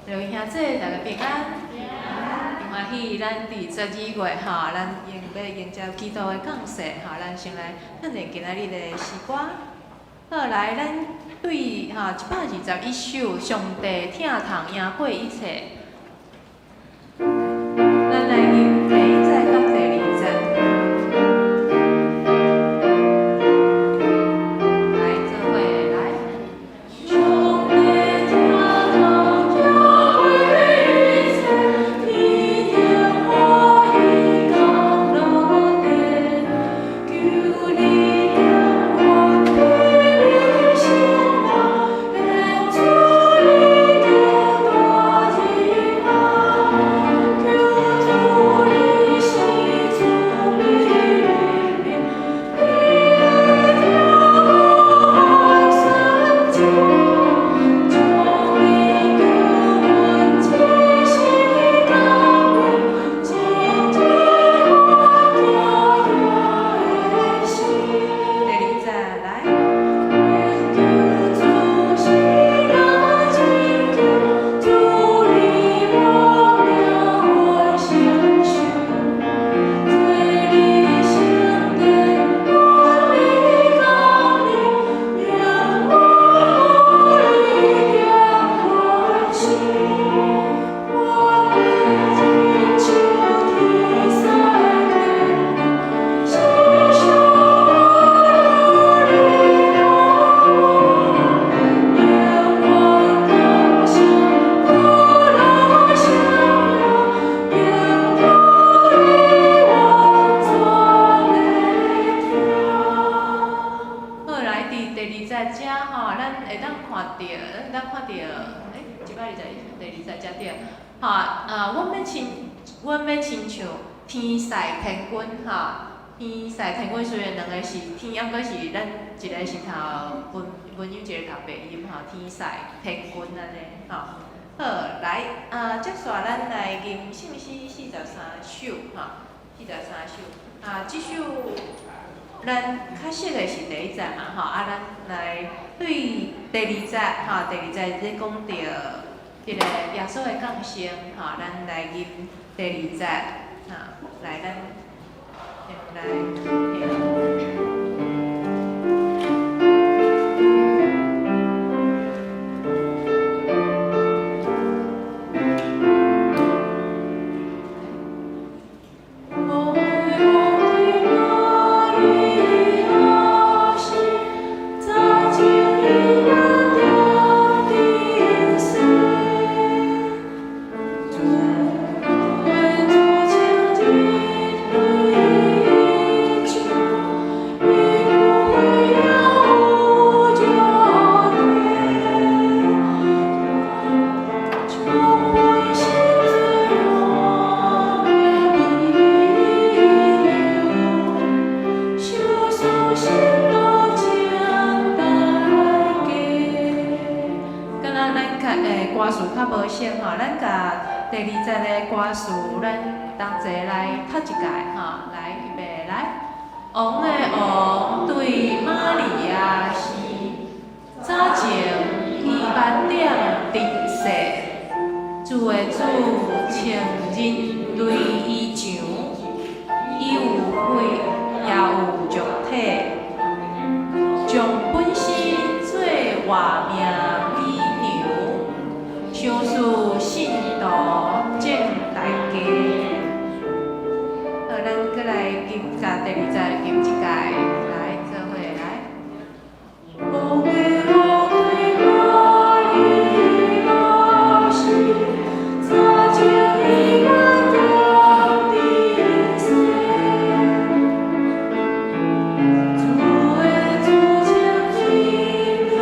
各位兄姊，大家平安。真歡喜，咱佇12月吼，咱用欲迎接基督的降世吼，咱先來唱念今仔日的詩歌。好，來，咱對吼121首，上帝疼痛贏過一切。咱來吟第一節佮第二節。來，做伙來。上帝疼痛贏過一切，天頂歡喜降落地，求你憐憫卑微的心人，願主你的大仁愛，求主你施慈悲憐憫，你的疼愛深情，將你救恩這世降臨，真正我疼的心。第二節來。願求主施恩拯救，主你我命運承受，做你聖殿願你降臨，免我無你點關心。我的親像天使天國，世上無你同願我感謝苦樂相擁，願我你完全的疼。好，來，佇第二節遮吼，咱會當看著，咱會當看著，121，第二節遮對，吼，啊，阮欲親像天使天軍吼，天使天軍雖然兩个是天，啊毋過是咱一个是讀文文音，一個讀白音吼，天使天軍按呢吼。好，來，啊，接紲咱來吟聖詩43首吼，四十三首，啊，這首咱較熟的是第一節嘛吼，啊，咱來對第二節吼，第二節咧講著這个耶穌的降生吼，咱來吟第二節，哈，來咱先來聽。王的王對瑪利亞生，早前伊萬點頂世，主的主穿人類衣裳，伊有血有肉體，將本身做活命受死心路情大家。敢若咱較歌詞較無熟吼，咱共第二節的歌詞，咱同齊來讀一擺吼，來，預備來。王的王對瑪利亞生，早前伊萬點頂世，主的主穿人類衣裳，伊有血也有肉體，將本身做活命美牛，賞賜信徒眾大家。好，咱閣來吟共第二節吟一擺，來，做伙來。王的王對瑪利亞生，早前伊萬點頂世，主的主穿人類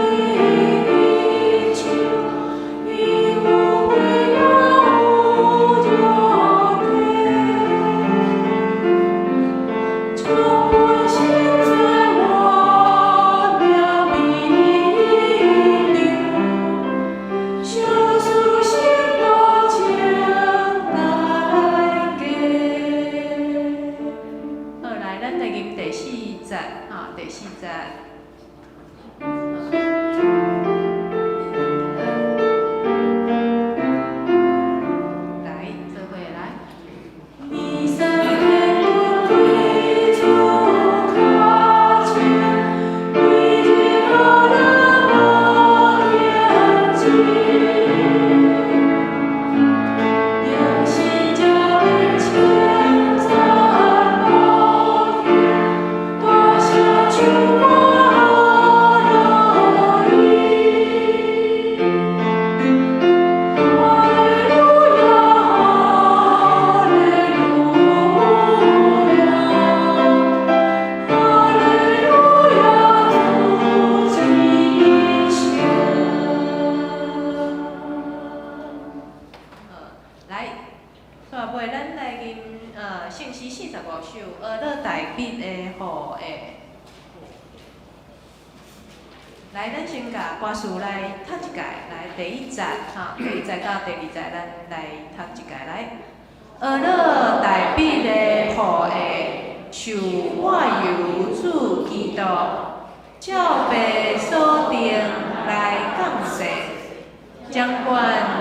衣裳，伊有血首，哀樂大必的雨下。來，咱先共歌詞來讀一擺，來第一節哈，第一節到第二節，咱來讀一擺來。哀樂大必的雨下，受抹油主基督，照父所定來降世，掌管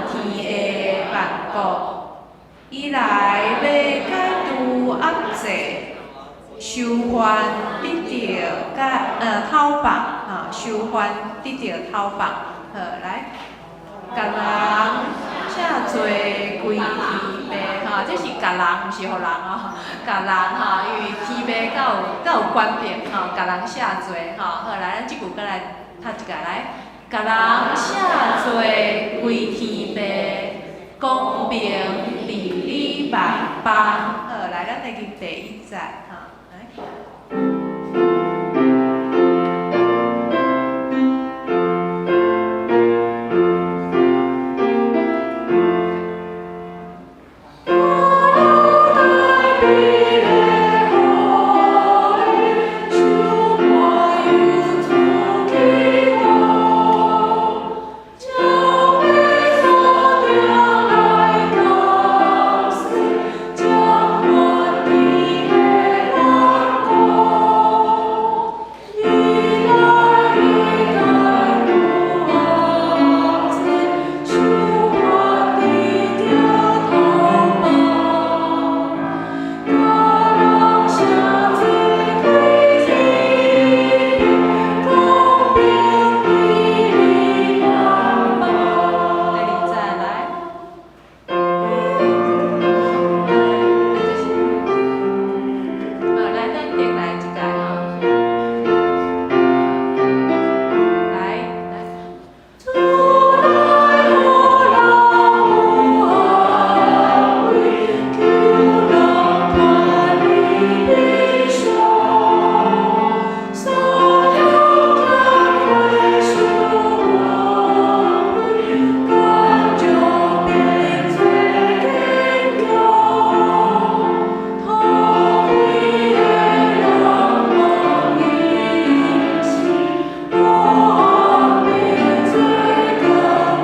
天下萬國。伊來欲解除壓制，囚犯得著解討放，哈，囚犯得著討放。好，來，共人卸罪歸天父，哈，這是共人，毋是予人哦，共人吼，因為天父較有較有權柄吼，共人卸罪吼。好，來，咱這句閣來讀一擺來，共人卸罪歸天父，光明治理萬邦。好，來，咱來入第一節，哈，來。哀樂大必的雨下，受抹油主基督，照父所定來降世，掌管天下萬國。伊來欲解除壓制，囚犯得著討放。共人卸罪歸天父，光明治理萬邦。第二節來。好，來，咱頂來一擺吼。來，來。主來予人有安慰，救人脫離悲傷。所有教會受安慰，感覺變做堅強。討氣的人蒙應許，我變做光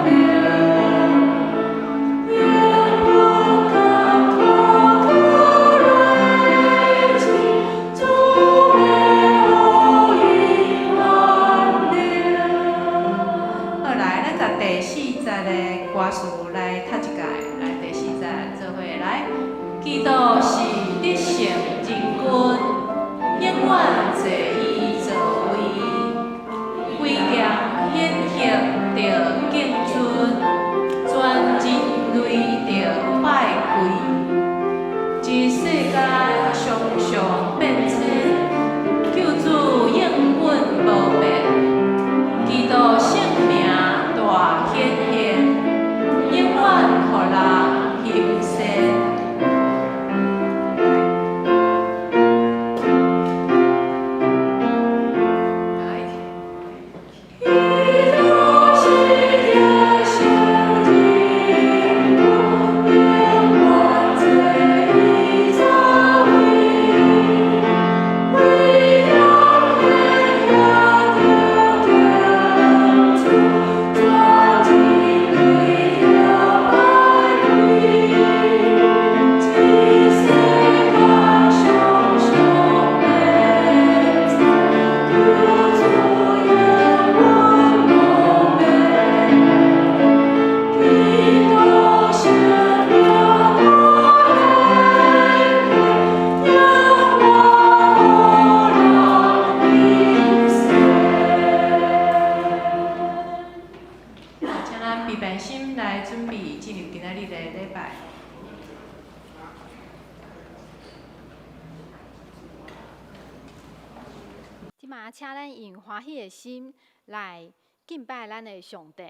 明。永不艱苦苦日子，主欲予伊安寧。好，來，咱共第四節的歌詞來讀一擺，來，第四節做伙來。基督是得勝真君，永遠坐伊座位，威嚴顯赫著敬尊，全人類著拜跪。這世間常常變遷，救主永遠無變。基督聖名大顯現，永遠予人行善。來。基督是得勝真君，永遠坐伊座位，威嚴顯赫著敬尊，全人類著拜跪。這世間常常變遷，救主永遠無變。基督聖名大顯現，永遠予人行善。好，請咱預備心來準備進入今仔日的禮拜。這馬請咱用歡喜的心來敬拜咱的上帝。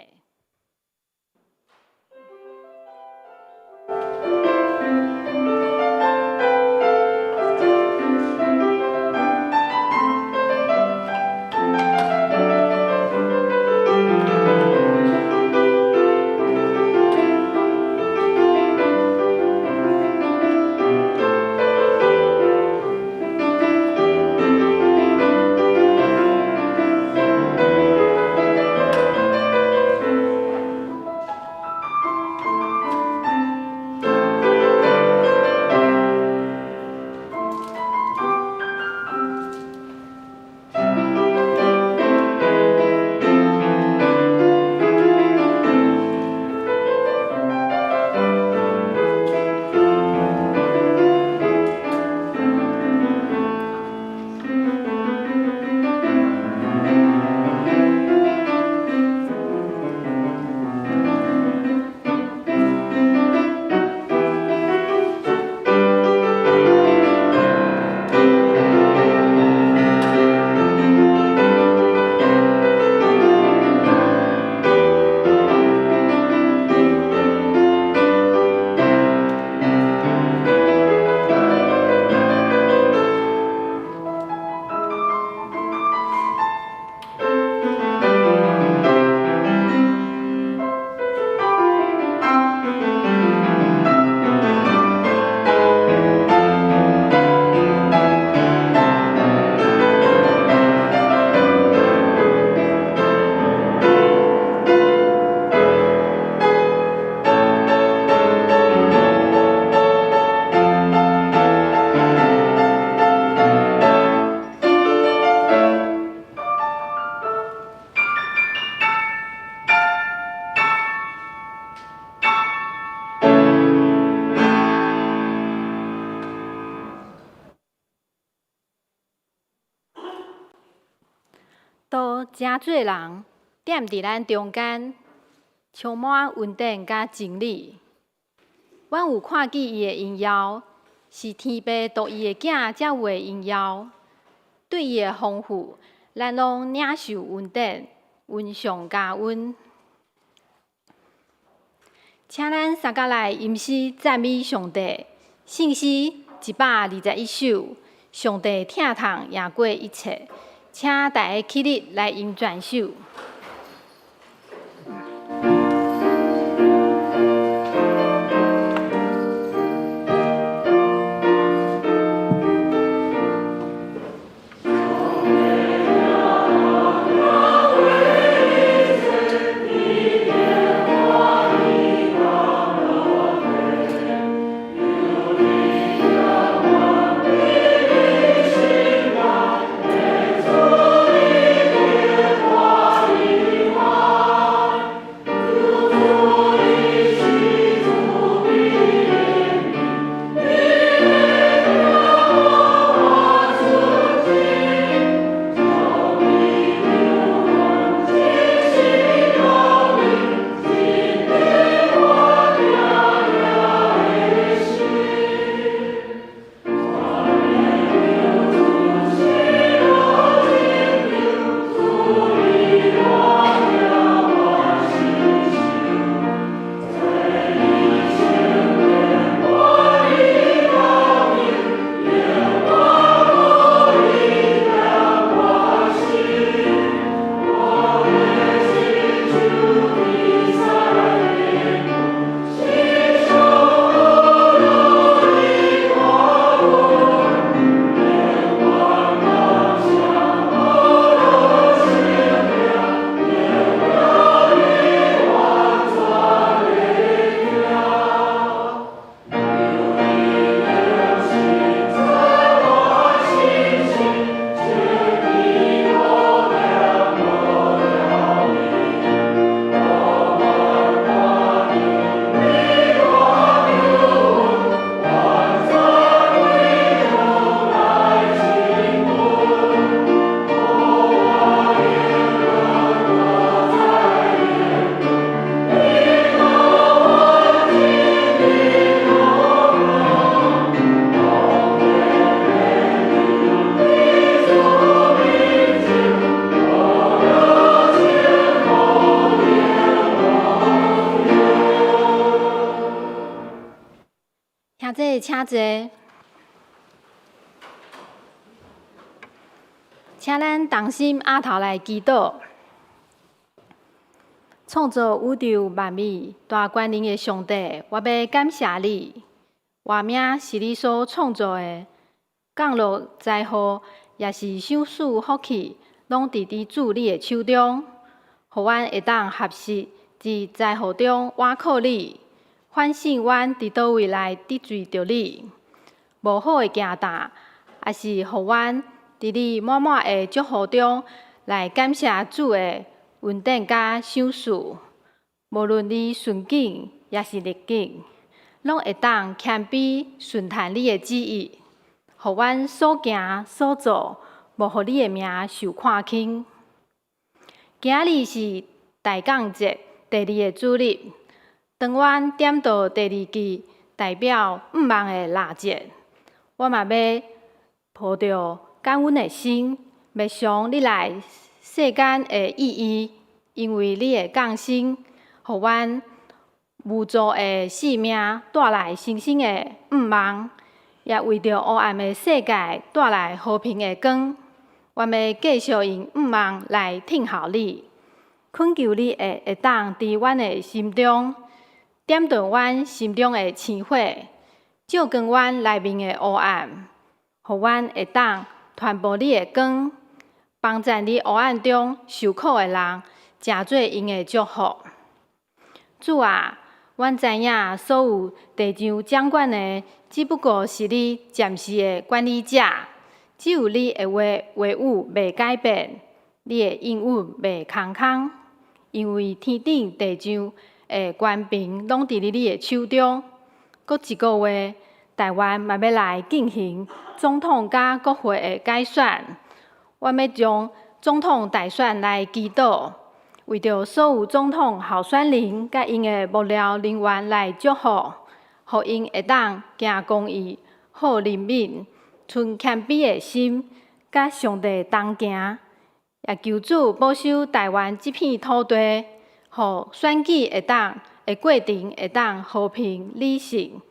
穌成做人，踮佇咱中間，充滿恩典佮真理。阮有看見伊的榮耀，是天父獨一的囝才有的榮耀。對伊的豐富，咱攏領受恩典，恩上加恩。請咱相共來吟詩讚美上帝。聖詩121首，上帝疼痛贏過一切，請大家起立來吟全首。兄弟，請坐。請咱同心阿頭來祈禱。創造宇宙萬物大權能的上帝，我欲感謝你。活命是你所創造的，降落災禍也是賞賜福氣，攏佇佇主你的手中，予阮會當學習佇災禍中倚靠你。反省阮佇佗位來得罪著你，無好的行動，抑是予阮佇你滿滿的祝福中來感謝主的恩典佮賞賜。無論你順境抑是逆境，攏會當謙卑順從你的旨意，予阮所行所做，無予你的名受看輕。今仔日是大降節第二个主日。當阮點著第二支代表向望的蠟燭，我嘛欲抱著感恩的心，默想你來世間的意義，因為你的降生，予阮無助的性命帶來新生的向望，也為著黑暗的世界帶來和平的光。阮欲繼續用向望來等候你，懇求你會當佇阮的心中，點著阮心中的星火，照光阮內面的黑暗，予阮會當傳播你的光，幫贊佇黑暗中受苦的人，成做𪜶的祝福。主啊，阮知影所有地上掌管的，只不過是你暫時的管理者，只有你的話話語袂改變，你的應允袂空空，因為天頂地上的權柄攏佇你的手中。閣一個月，台灣嘛欲來進行總統佮國會的改選。阮欲將總統大選來祈禱，為著所有總統候選人佮𪜶的幕僚人員來祝福，予𪜶會當行公義、好人民，存謙卑的心，佮上帝同行。也求主保守臺灣這片土地，予選舉會當的過程會當和平理性。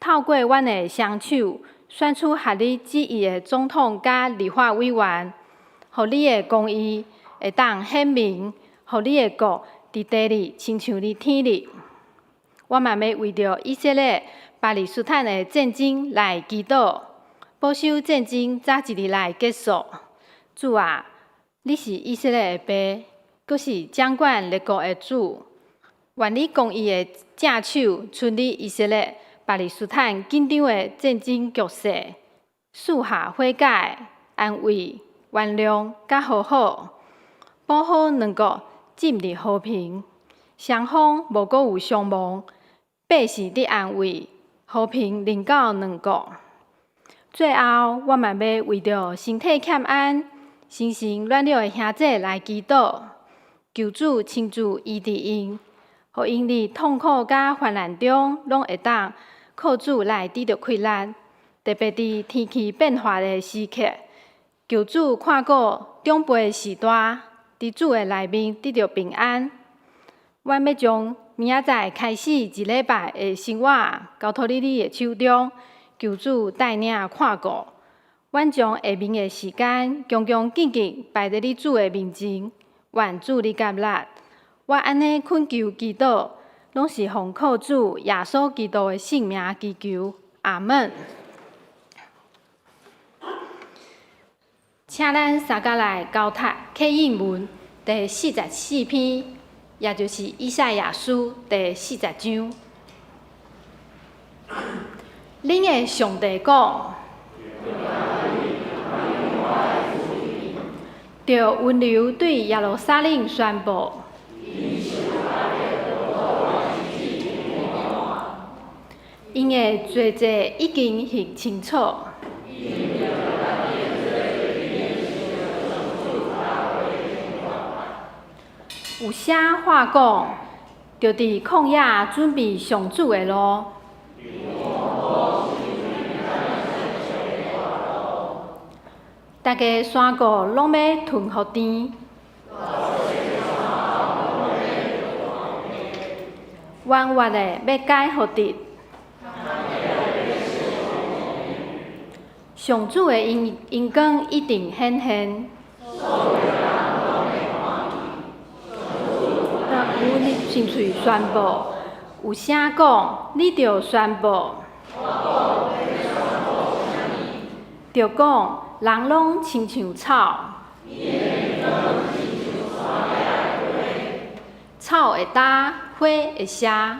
透過阮的雙手選出合你旨意的總統佮立法委員，予你的公義會當顯明，予你的國佇地裡親像佇天裡。我嘛欲為著以色列、巴勒斯坦的戰爭來祈禱，保守戰爭早一日來結束。主啊，你是以色列的爸，閣是掌管列國的主。願你公義的正手伸佇以色列、巴勒斯坦緊張的戰爭局勢，賜下和解、安慰、原諒佮和好，保護兩國進入和平，雙方無閣有傷亡，百姓得安慰，和平臨到兩國。最後，我嘛欲為著身體欠安、心神軟弱的兄弟來祈禱，求主親自醫治𪜶，予𪜶佇痛苦佮患難中，攏會當靠主來得著氣力。特別佇天氣變化的時刻，求主看顧長輩序大，佇主的內面得著平安。阮欲將明仔載開始一禮拜的生活交託佇你的手中，求主帶領看顧。阮將下面的時間恭恭敬敬擺佇你主的面前，願主你接納。我按呢懇求祈禱，攏是奉靠主耶穌基督的聖名祈求，阿門。請咱三家來交讀啟應文第四十四篇，也就是以賽亞書第四十章。恁的上帝講，著溫柔對耶路撒冷宣布。𪜶的罪債已經還清楚。有聲話講，著佇曠野準備上主的路。逐个山谷攏欲吞予甜，彎彎的欲改予直。上主的榮光一定顯現。阮親喙宣布，有聲講，你著宣布。著講，人攏親像草，草會焦，花會謝。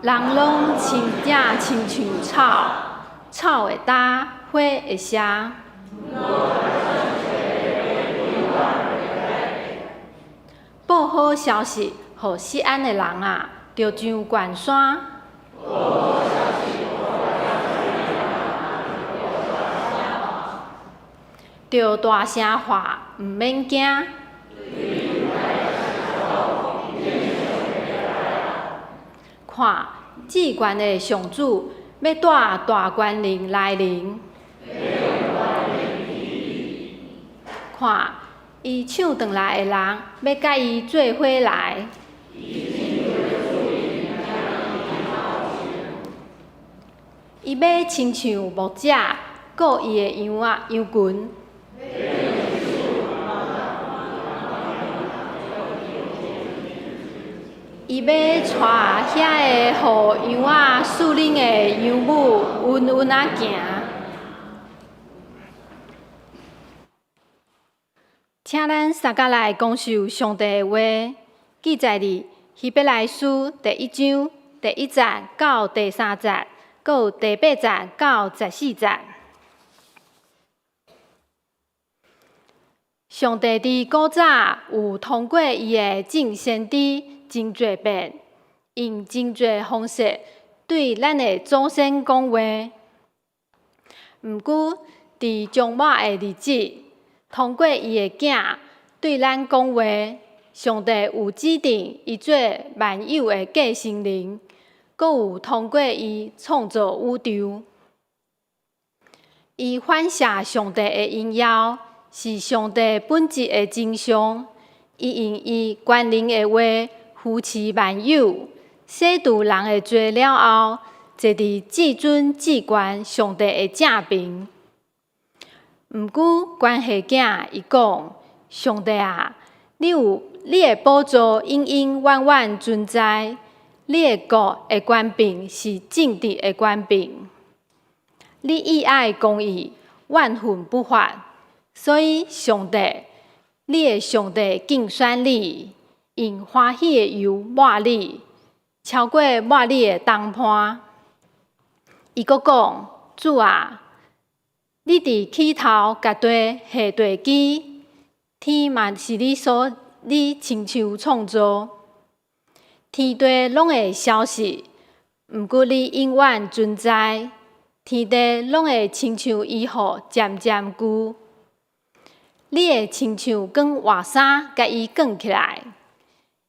人攏真正親像草，草會焦，花會謝。報好消息予錫安的人啊，著上懸山。著大聲喊，毋免驚。看，至懸的上主欲帶大權能來臨。看，伊搶轉來的人欲佮伊做伙來。伊欲親像牧者顧伊的羊仔羊群。伊欲帶遐个予羊仔飼恁的羊母穩穩仔行。請咱三家來講授上帝的話，記載佇希伯來書第一章第一節到第三節，閣有第八節到十四節。上帝佇古早有通過伊的眾先知真濟遍，用真濟方式對咱的祖先講話。毋過，佇終末的日子，通過伊的囝對咱講話。上帝有指定伊做萬有的繼承人，閣有通過伊創造宇宙。伊反射上帝的榮耀，是上帝本質的真相。伊用伊權能的話扶持萬有，洗除人的罪了後，坐佇至尊至懸上帝的正爿。毋過關係囝伊講：上帝啊，你有你的寶座永永遠遠存在，你的國的權柄是正直的權柄。你喜愛公義，怨恨不法，所以上帝，你的上帝揀選你，用歡喜的油抹你，超過抹你的同伴。伊閣講：主啊，你佇起頭共地下地基，天嘛是你所你親手創造，天地攏會消失，毋過你永遠存在。天地攏會親像衣服漸漸舊，你會親像捲活衫，共伊捲起來，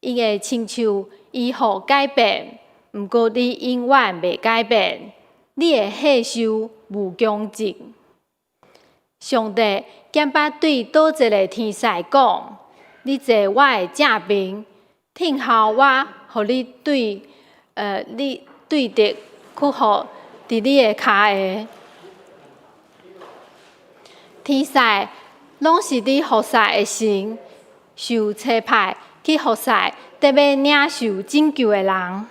伊會親像衣服改變，毋過你永遠袂改變，你的歲壽無窮盡。上帝敢捌對佗一个天使講：你坐我的正爿，聽候我，予你對，你對敵屈服佇你的跤下。天使攏是佇服侍的神，受差派去服侍，得欲領受拯救的人。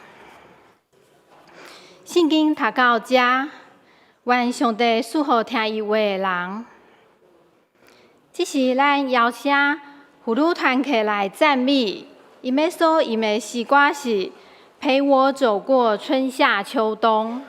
聖經讀到遮，願上帝賜予聽伊話的人。這時，咱邀請婦女團契來讚美，𪜶欲所吟的詩歌是《陪我走過春夏秋冬》。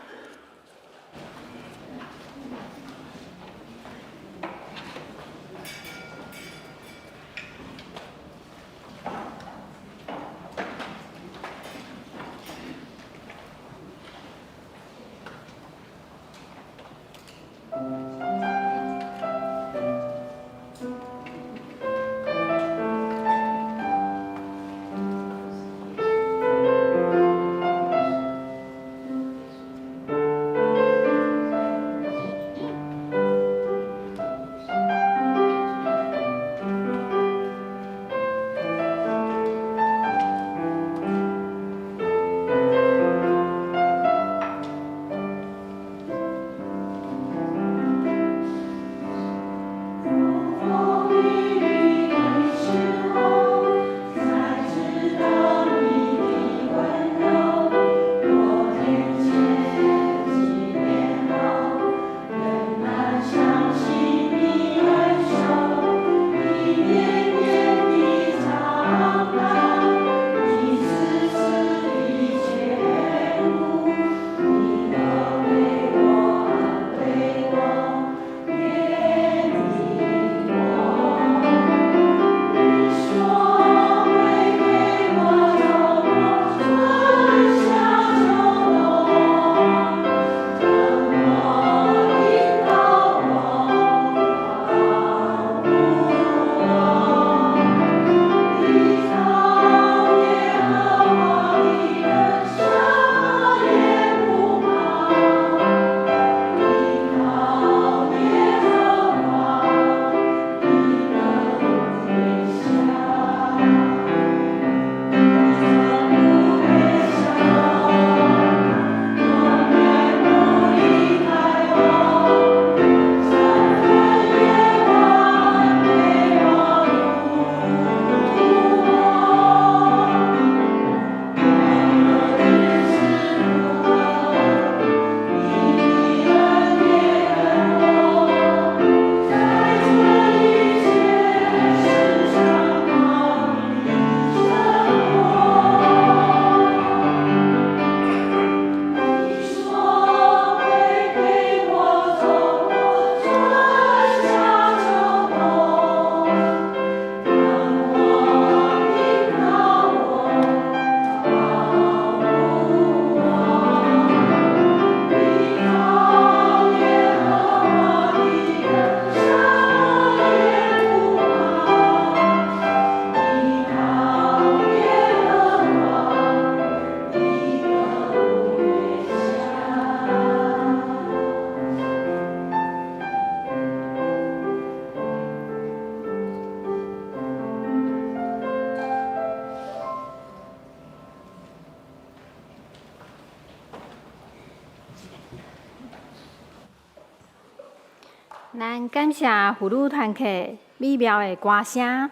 咱感謝婦女團契美妙的歌聲。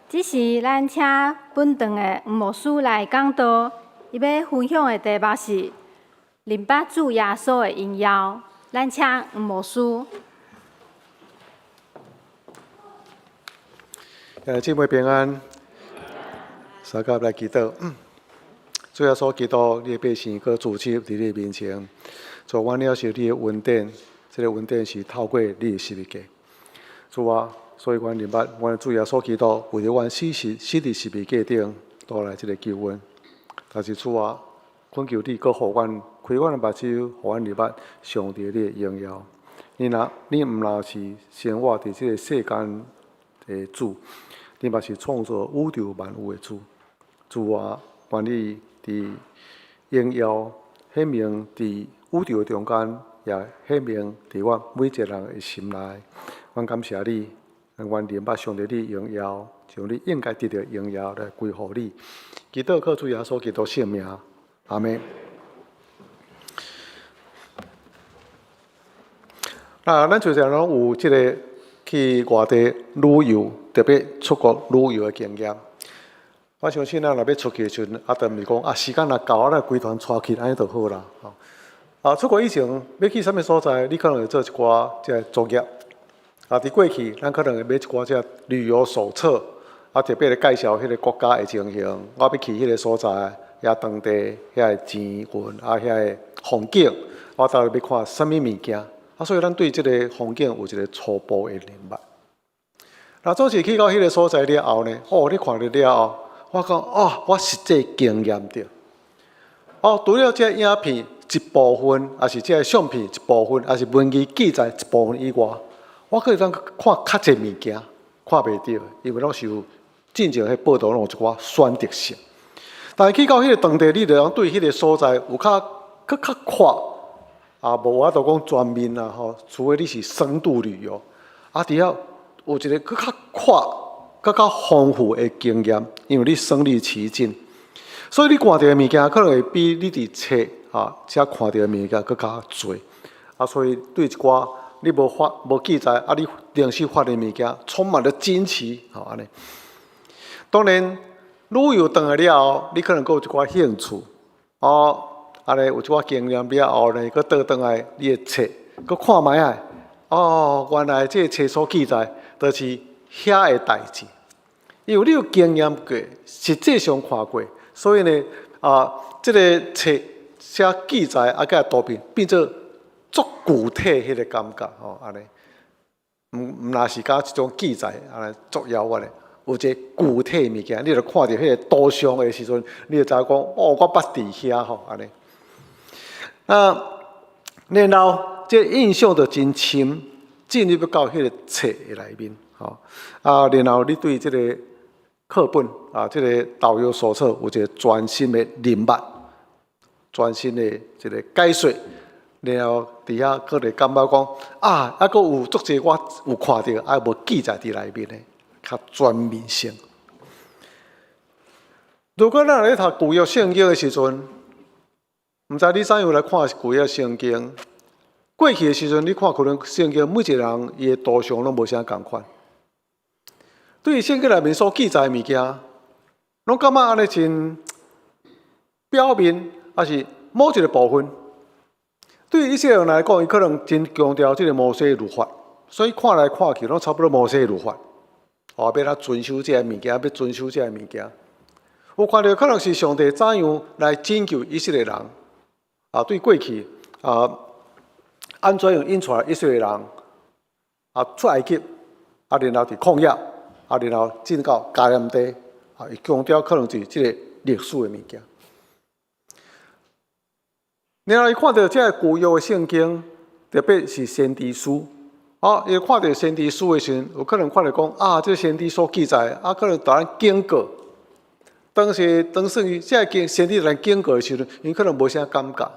這時，咱請本堂的黃牧師來講道，伊欲分享的題目是認捌主耶穌的榮耀。咱請黃牧師。兄弟姊妹平安，相佮來祈禱。主耶穌基督，你的百姓閣聚集佇你的面前，主，阮領受你的恩典，這个恩典是透過你的十字架。主啊，所以阮認捌阮的主耶穌基督為著阮死是死佇十字架頂，帶來這个救恩。但是主啊，懇求你閣予阮開阮的目睭，予阮認捌上帝你的榮耀。你若你毋若是生活佇這个世間的主，你嘛是創造宇宙萬有的主。主啊，願你佇榮耀顯明佇宇宙的中間，也顯明佇阮每一个人的心內。阮感謝你，讓阮認捌上帝你榮耀，將你應該得著榮耀來歸予你。祈禱靠主耶穌基督聖名，阿們。啊，咱就常攏有這个去外地旅遊，特別出國旅遊的經驗。我相信咱若欲出去的時陣，啊，就毋是講啊，時間若到，咱規團帶去按呢就好啦。吼，啊，出國以前欲去啥物所在，你可能會做一寡這个作業。啊，佇過去，咱可能會買一寡這个旅遊手冊，啊，特別來介紹彼个國家的情形。我欲去彼个所在，遐當地遐个錢運，啊，遐个風景，我到底欲看啥物物件？啊，所以咱對這个風景有一个初步的認捌。若總是去到彼个所在了後呢，哦，你看著了後，我講哦，我實際經驗著。哦，除了這个影片一部分，抑是這个相片一部分，抑是文字記載一部分以外，我閣會當看較濟物件，看袂著，因為攏是有進前彼報導攏有一寡選擇性。但是去到彼个當地，你就通對彼个所在有較閣較闊，啊，無法度講全面啦吼，除非你是深度旅遊，啊，佇遐有一个閣較闊、閣較豐富的經驗，因為你身歷其境，所以你看著的物件可能會比你佇冊啊遮看著的物件閣較濟。啊，所以對一寡你無發無記載啊，你臨時發的物件，充滿了驚奇，吼按呢。當然，旅遊轉來了後，你可能閣有一寡興趣，哦，按呢有一寡經驗了後呢，閣倒轉來你的冊，閣看覓仔，哦，原來這个冊所記載，就是遐个代誌。因為你有經驗過，實際上看過，所以呢，啊，這个冊寫記載啊，佮圖片變做足具體彼个感覺吼，按呢，毋毋若是佮一種記載按呢足遙遠的，有一个具體物件，你著看著彼个圖像的時陣，你就知影講，哦，我捌佇遐吼，按呢。啊，然後這个印象就真深，進入到彼个冊的內面，吼。啊，然後你對這个課本啊，這个導遊手冊有一个全新的認捌，全新的一个解說，然後佇遐閣會感覺講啊，猶閣有足濟我有看著，啊無記載佇內面的，較全面性。如果咱咧讀舊約聖經的時陣，毋知你怎樣來看舊約聖經？過去的時陣，你看可能聖經每一個人伊的圖像攏無啥仝款。對於聖經內面所記載的物件，攏感覺按呢真表面，抑是某一个部分。對於以色列人來講，伊可能真強調這个摩西律法，所以看來看去攏差不多摩西律法。哦，欲按怎遵守這个物件，欲遵守這个物件。有看著可能是上帝怎樣來拯救以色列人。啊，對過去啊，按怎樣引帶以色列人啊出埃及，啊，然後佇曠野，啊，然後進到迦南地，啊，伊強調可能是這个歷史的物件。然後伊看著這个舊約的聖經，特別是先知書，哦，伊看著先知書的時陣，有可能看著講啊，這个先知所記載，啊，可能予咱警告。當時當時這个先知來警告的時陣，𪜶可能無啥感覺。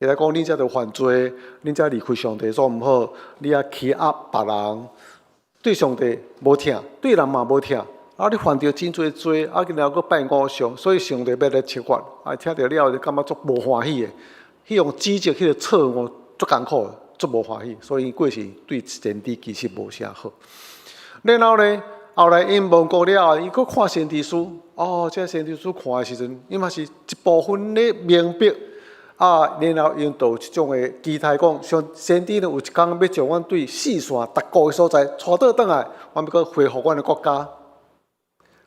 伊來講，恁這著犯罪，恁這離開上帝做毋好，你也欺壓別人，對上帝無疼，對人嘛無疼，啊！你犯著真濟罪，啊，然後閣拜偶像，所以上帝欲來懲罰。啊，聽著了後就感覺足無歡喜的，彼種指責，彼个錯誤足艱苦的，足無歡喜，所以過去對先知其實無啥好。然後呢，後來𪜶亡國了後，伊閣看先知書，哦，這先知書看的時陣，伊嘛是一部分咧明白。啊，然後𪜶就有這種的期待講，像先知呢有一工欲將阮對四散逐國的所在帶倒轉來，阮欲閣恢復阮的國家。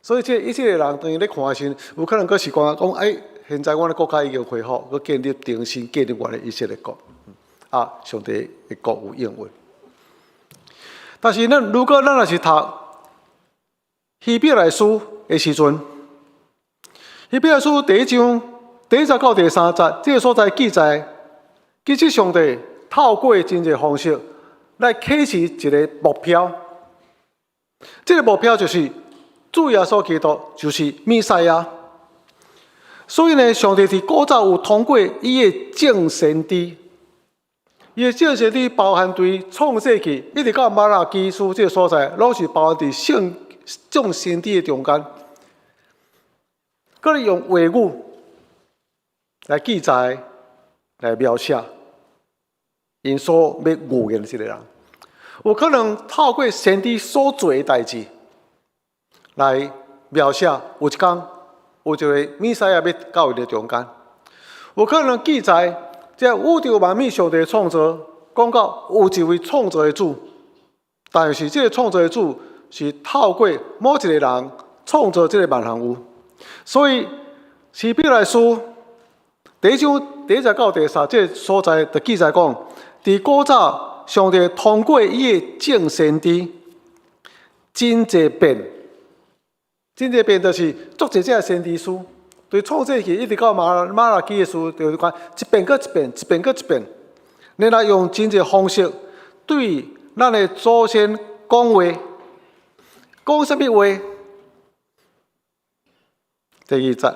所以這以色列人當伊咧看的時陣，有可能閣是講講，欸，現在阮的國家已經恢復，閣建立重新建立阮的以色列國。啊，上帝的國有應允。但是咱如果咱若是讀希伯來書的時陣，希伯來書第一章第一節到第三節，這個所在記載，其實上帝透過真濟方式來啟示一個目標。這個目標就是主耶穌基督，就是彌賽亞。所以呢，上帝佇古早有通過伊的眾先知，伊的眾先知包含對創世記一直到瑪拉基書這個所在，攏是包含佇聖眾先知的中間，閣用話語來記載、來描寫，𪜶所欲預言的這個人，有可能透過先知所做的代誌來描寫，有一工有一個彌賽亞欲到伊的中間，有可能記載這宇宙萬物上帝創造，講到有一位創造的主，但是這個創造的主是透過某一個人創造這個萬項有，所以希伯來書第一章第一節到第三節所在，就記載講，佇古早，上帝通過伊的眾先知，真濟遍，真濟遍就是足濟這先知書，對創世記一直到瑪拉基的書，就是講一遍閣一遍，一遍閣一遍，然後用真濟方式對咱的祖先講話，講啥物話？第二節，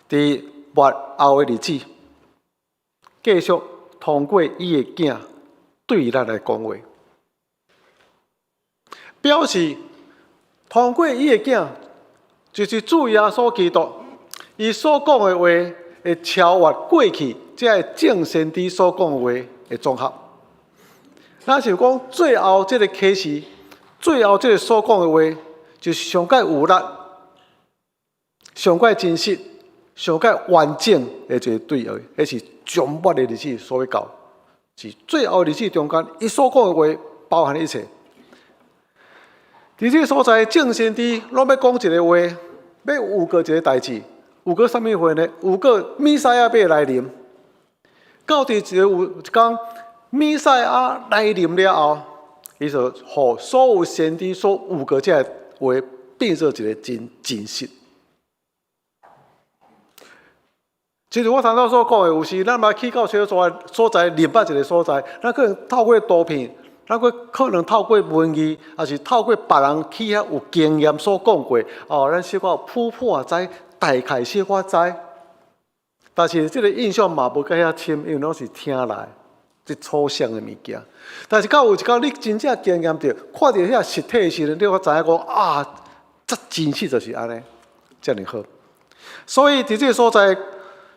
佇末後的日子，繼續通過伊的囝對咱來講話，表示通過伊的囝，就是主耶穌基督，伊所講的話會超越過去這个眾先知所講的話的綜合。若是講最後這个啟示，最後這个所講的話，就是上蓋有力、上蓋真實、上蓋完整的一個對話，彼是終末的日子所欲到，是最後日子中間，伊所講的話包含一切。佇這个所在，眾先知攏欲講一个話，欲預告一个代誌，預告啥物話呢？預告彌賽亞欲來臨。到佇一个有一工，彌賽亞來臨了後，伊就予所有先知所預告這个話變做一個真真實。其實我頭拄所講的，有時咱嘛去到這個所在，所在認捌一個所在，咱可能透過圖片，咱閣可能透過文字，抑是透過別人去遐有經驗所講過，哦，咱小可普普知，大概小可知。但是這个印象嘛無閣遐深，因為攏是聽來，這抽象的物件。但是到有一工你真正經驗著，看著遐實體的時陣，你才知影講啊，這真實就是按呢，遮爾好。所以佇這个所在，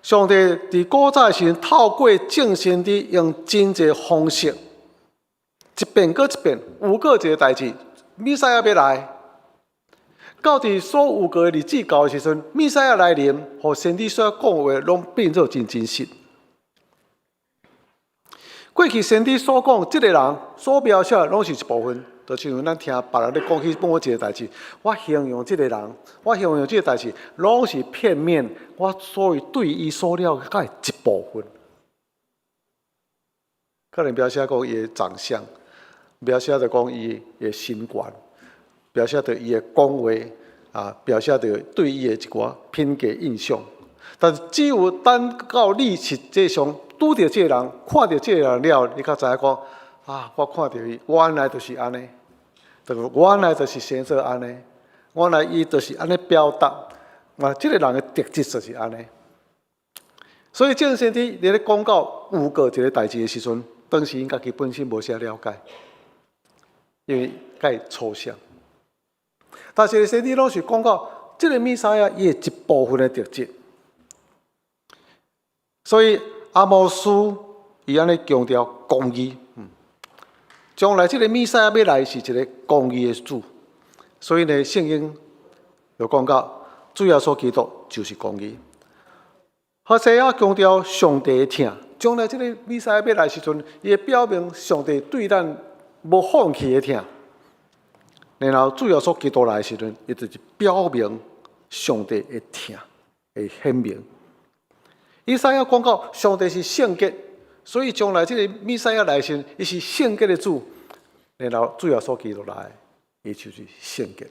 上帝佇古早時陣，透過眾先知用真濟方式，一遍閣一遍，預告一个代誌，彌賽亞欲來。到佇所預告的日子到的時陣，彌賽亞來臨，予先知所講的話攏變做真真實。過去先知所講，這个人所描寫的攏是一部分，就親像咱聽別人咧講起某一个代誌，我形容這个人，我形容這个代誌，攏是片面，我所以對伊所了解的一部分。可能描寫講伊的長相，描寫著講伊的身懸，描寫著伊的講話，啊，描寫著對伊的一寡品格印象。但是只有等到你實際上拄著這个人，看著這个人了，你才知影講啊，我看著伊，原來就是按呢，就原來就是生做按呢，原來伊就是按呢表達，啊，這个人的特質就是按呢。所以眾先知佇咧講到預告一个代誌的時陣，當時𪜶家己本身無啥了解，因為較抽象。但是先知攏是講到這个彌賽亞伊的一部分的特質。所以阿摩司伊按呢強調公義。將來這个彌賽亞欲來是一个公義的主，所以呢，聖經就講到主耶穌基督就是公義。何西阿強調上帝的疼，將來這个彌賽亞欲來時陣，伊會表明上帝對咱無放棄的疼。然後主耶穌基督來時陣，伊就是表明上帝的疼會顯明。以賽亞講到上帝是聖潔。所以將來這个彌賽亞來時，伊是聖潔的主，然後主耶穌基督來，伊就是聖潔。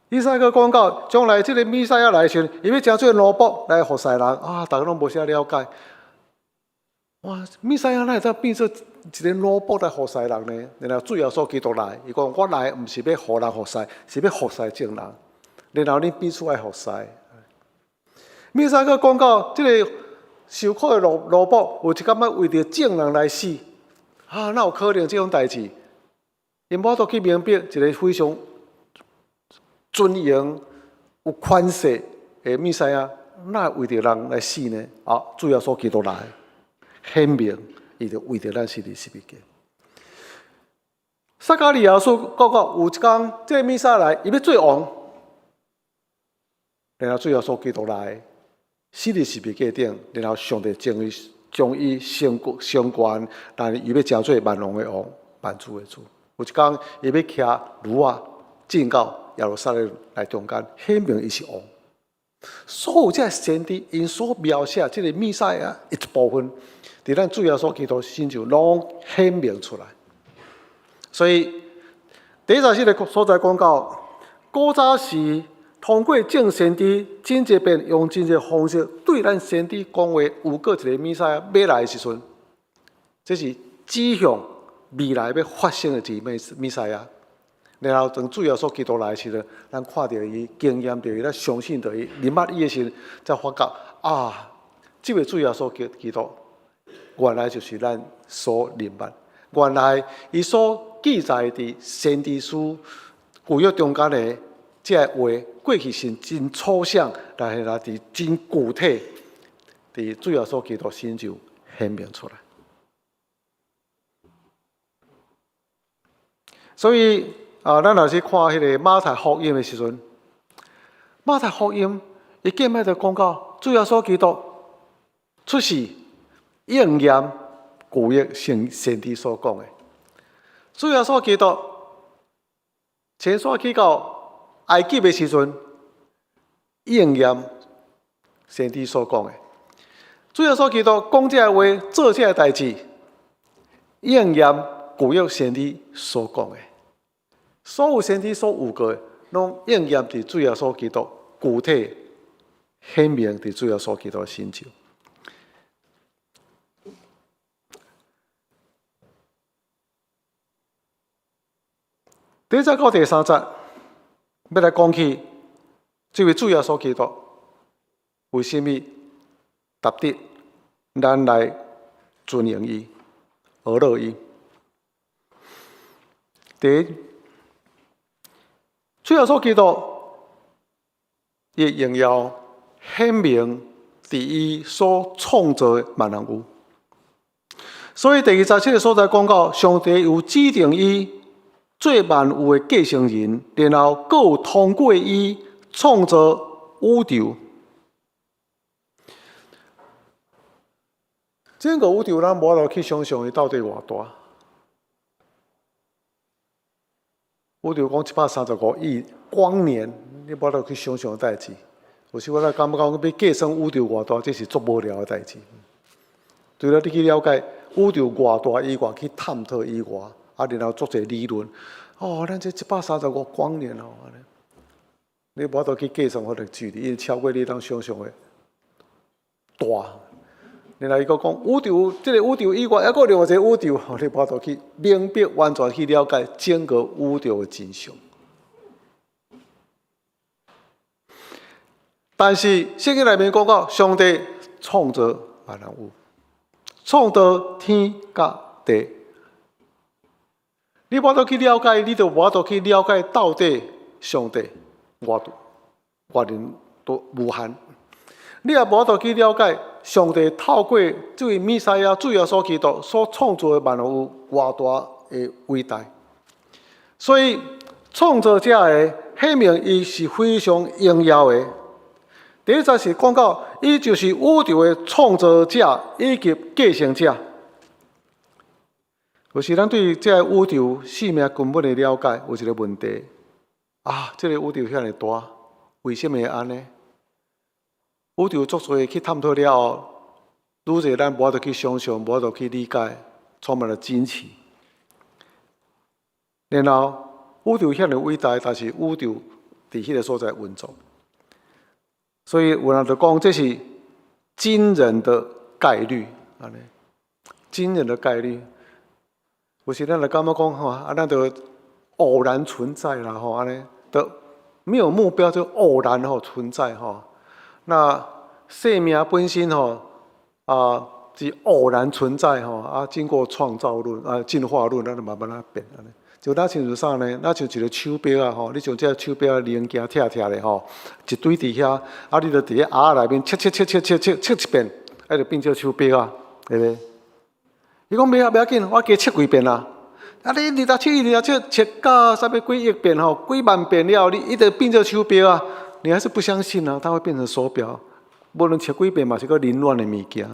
以賽亞講到將來這个彌賽亞來時，伊欲成做奴僕來服侍人啊！逐家攏無啥了解。哇！彌賽亞哪會當變做一个奴僕來服侍人呢？然後主耶穌基督來，伊講我來毋是欲予人服侍，是欲服侍眾人。然後恁彼此愛服侍。彌賽亞講到這个受苦的奴僕，有一工欲為著眾人來死，啊！哪有可能這種代誌？𪜶無法度去明白一个非常尊榮、有權勢的彌賽亞，哪會為著人來死呢？啊！主耶穌基督來顯明，伊就為著咱死佇十字架。撒迦利亞書講到有一工，這个彌賽亞來，伊欲做王，然後主耶穌基督來。死佇十字架頂，然後上帝將伊升升懸，但是伊欲成做萬王的王，萬主的主。有一工，伊欲騎驢仔進到耶路撒冷來中間，顯明伊是王。所有這先知𪜶所描寫這个彌賽亞一部分，佇咱主耶穌基督身上攏顯明出來。所以第十四个所在講到古早時。通過眾先知真濟遍用真濟方式對咱先知講話，有閣一个彌賽亞欲來的時陣，這是指向未來欲發生的一个彌賽亞。然後當主耶穌基督來的時陣，咱看著伊，經驗著伊，咱相信著伊，認捌伊的時陣，才發覺啊，這位主耶穌基督原來就是咱所認捌，原來伊所記載佇先知書舊約中間的這個話，過去是真抽象，但是若佇真具體，佇主耶穌基督身上顯明出來。所以啊，咱若是看彼个馬太福音的時陣，馬太福音伊見面就講到主耶穌基督出世應驗舊約先知所講的。主耶穌基督遷徙去到埃及的時陣，應驗先知所講的。主耶穌基督講這个話，做這个代誌，應驗舊約先知所講的。所有先知所預告的，攏應驗佇主耶穌基督具體顯明佇主耶穌基督的身上。第一節到第三節，欲來講起這位主耶穌基督為啥物值得咱來尊榮伊、學樂伊。第一，主耶穌基督伊的榮耀顯明佇伊所創造的萬有。所以第二十七个所在講到，上帝有指定伊做萬有的繼承人，然後閣有通過伊創造宇宙。整個宇宙咱無法度去想像伊到底偌大。宇宙講135億光年，你無法度去想像的代誌。有時我咧感覺講欲計算宇宙偌大，這是足無聊的代誌。除了你去了解宇宙偌大以外，去探討以外，啊，然後做一個理論。哦，咱這135光年哦，你無法度去計算彼个距離，因為超過你當想像的大。然後伊閣講宇宙，這个宇宙以外，猶閣另外一个宇宙，你無法度去明白，完全去了解整個宇宙的真相。但是聖經內面講到，上帝創造萬有，創造天佮地。你無法度去了解，你就無法度去了解到底上帝偌大、偌能多無限。你也無法度去了解上帝透過這位彌賽亞主耶穌基督所創造的萬物有偌大的偉大。所以創造者的顯明，伊是非常榮耀的。第一節是講到，伊就是宇宙的創造者以及繼承者。有時咱對這个宇宙生命根本的了解有一個問題啊！這个宇宙遐爾大，為什麼會按呢？宇宙足濟去探討了後，愈濟咱無法度去想象，無法度去理解，充滿了驚奇。然後宇宙遐爾偉大，但是宇宙佇彼个所在運作，所以有人就講這是驚人的概率，按呢，驚人的概率。有時咱就感覺講吼，啊，咱就偶然存在啦吼，按呢，就沒有目標就偶然吼存在吼。那生命本身吼啊是偶然存在吼，啊，經過創造論啊進化論，咱就慢慢仔變按呢。就若親像啥呢？若像一个手錶啊吼，你將這个手錶零件拆拆咧吼，一堆佇遐，啊，你就佇咧盒仔內面切切切切切切切一遍，啊，就變做手錶啊，對袂？伊講袂啊，袂要緊，我加切幾遍啊。啊，你二十切，二十切，切到啥物幾億遍吼，幾萬遍了後，你伊就變做手錶啊。你還是不相信啊？它會變成手錶，無論切幾遍嘛，是閣凌亂的物件。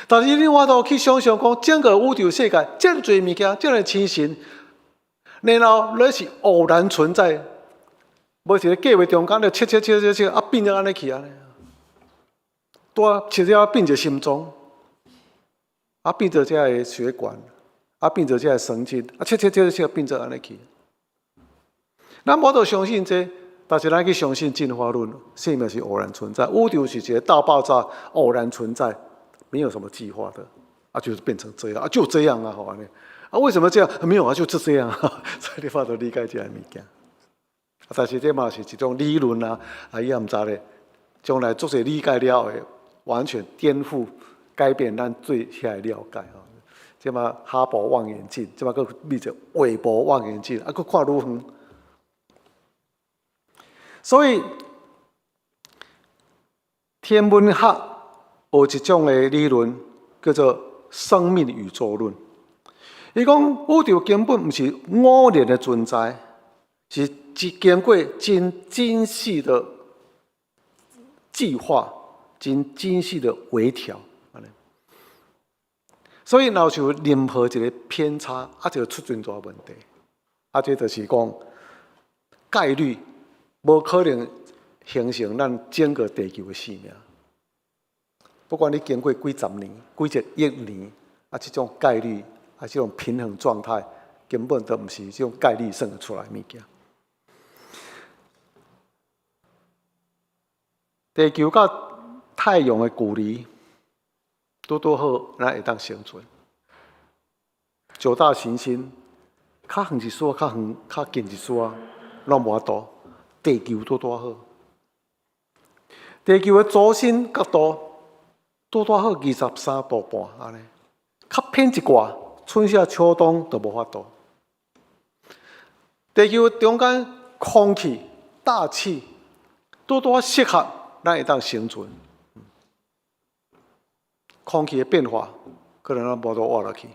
但是你無法度去想象講，整個宇宙世界這麼濟物件，這麼星辰，然後攏是偶然存在，無一个計劃中間就切切切切切，啊變做按呢去按呢，拄仔切了變一個心臟。啊，變做這个血管，啊，變做這个神經，啊，切切切切變做按呢去。咱無法度相信這個，但是咱去相信進化論，生命是偶然存在，宇宙是一個大爆炸，偶然存在，沒有什麼計劃的，啊，就是變成這樣，啊，就這樣啊，好按呢，啊，為什麼這樣？沒有啊，就是這樣，所以你無法度理解這个物件。啊，但是這嘛是一種理論啊，啊，伊也毋知咧，將來足濟理解了後，完全顛覆、改變咱對遐的了解吼。這馬哈勃望遠鏡，這馬閣變做韋伯望遠鏡，啊，閣看愈遠。所以天文學有一種的理論叫做生命宇宙論。伊講宇宙根本毋是偶然的存在，是經過真精細的計劃、真精細的微調。所以，若有任何一個偏差，啊，就出真大問題。啊，這就是講概率無可能形成咱整個地球的生命。不管你經過幾十年、幾十億年，啊，這種概率啊，這種平衡狀態，根本都毋是這種概率算得出來的物件。地球佮太陽的距離拄拄好，咱會當生存。九大行星較遠一絲，較遠較近一絲，攏無法度。地球拄拄好，地球的軸心角度拄拄好23度半，按呢，較偏一寡，春夏秋冬都無法度。地球中間空氣、大氣拄拄好適合咱會當生存。空氣的變化可能咱無法度活落去。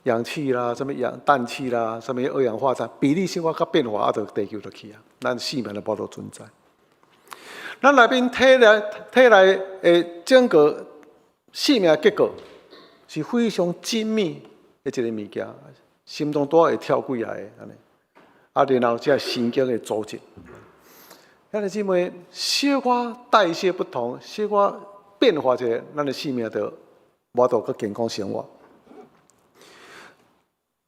氧氣啦，啥物氧氮氣啦，啥物二氧化碳比例小可較變化，啊，就地球就去啊，咱生命就無法度存在。咱內面體內的整個生命結構是非常精密的一個物件，心臟拄會跳幾下个按呢，啊，然後這神經的組織，兄弟姊妹，小可代謝不同，小可變化一下，咱的生命就無法度閣健康生活。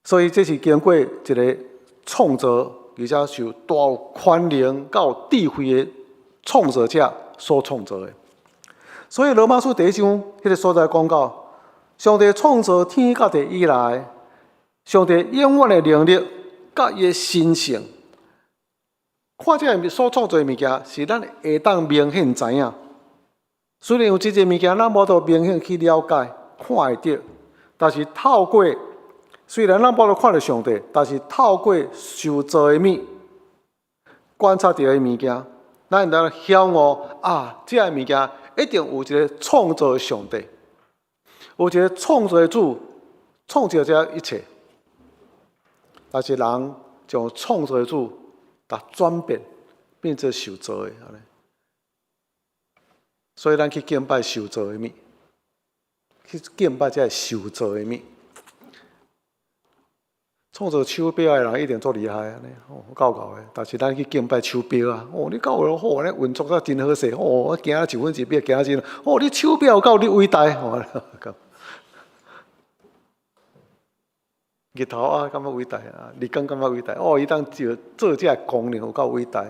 所以這是經過一個創造，而且是有大有權能、佮有智慧的創造者所創造的。所以羅馬書第一章彼个所在講到，上帝創造天佮地以來，上帝永遠的能力佮伊的神性，看這个所創造的物件，是咱會當明顯知影。雖然有這濟物件，咱無法度明顯去了解、看會著，但是透過雖然咱無法度看著上帝，但是透過受造的物、觀察著的物件，咱會當曉悟啊，這个物件一定有一个創造的上帝，有一个創造的主，創造這一切。但是人將創造的主，共轉變，變做受造的，按呢。所以咱去敬拜受造的物，去敬拜這个受造的物。創造手錶的人一定足厲害，按呢，哦，夠夠的。但是咱去敬拜手錶啊，哦，你夠有好按呢運作得真好勢，哦，我行一分一秒行真，哦，你手錶有夠你偉大，哦，日頭啊，感覺偉大啊，日光感覺偉大，哦，伊當做做這個功能有夠偉大，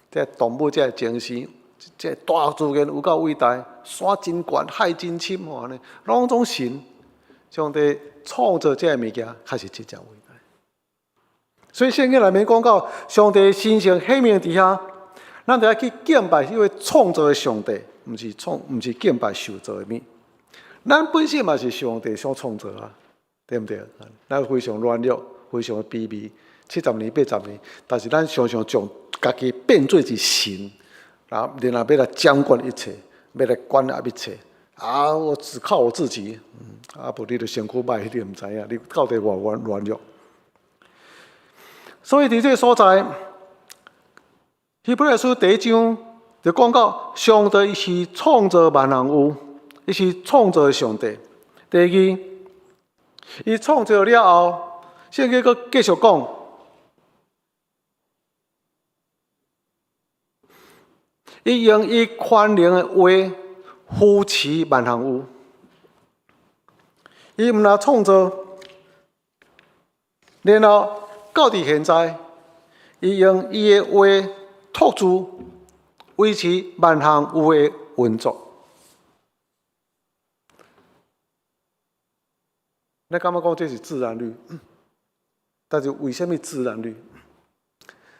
這個動物這個精神，這個大自然有夠偉大，山真懸，海真深，吼，按呢，攏總神，上帝創造這个物件，確實真正偉大。所以聖經內面講到，上帝神聖顯明佇遐，咱就愛去敬拜彼位創造的上帝，毋是創，毋是敬拜受造的物。咱本身嘛是上帝所創造啊，對毋對？咱非常軟弱，非常卑微，70年、80年，但是咱常常將家己變做是神，然後然後欲來掌管一切，欲來管轄一切。啊，我只靠我自己，啊，無你就身軀歹，你毋知影，你到底偌軟軟弱。所以佇這个所在，希伯來書第一章就講到，上帝是創造萬項有，伊是創造的上帝。第二，伊創造了後，聖經閣繼續講，伊用伊權能的話扶持萬項有。伊毋但創造，然後到佇現在，伊用伊的話托住維持萬項有的運作。你感覺講這是自然律？但是為啥物自然律？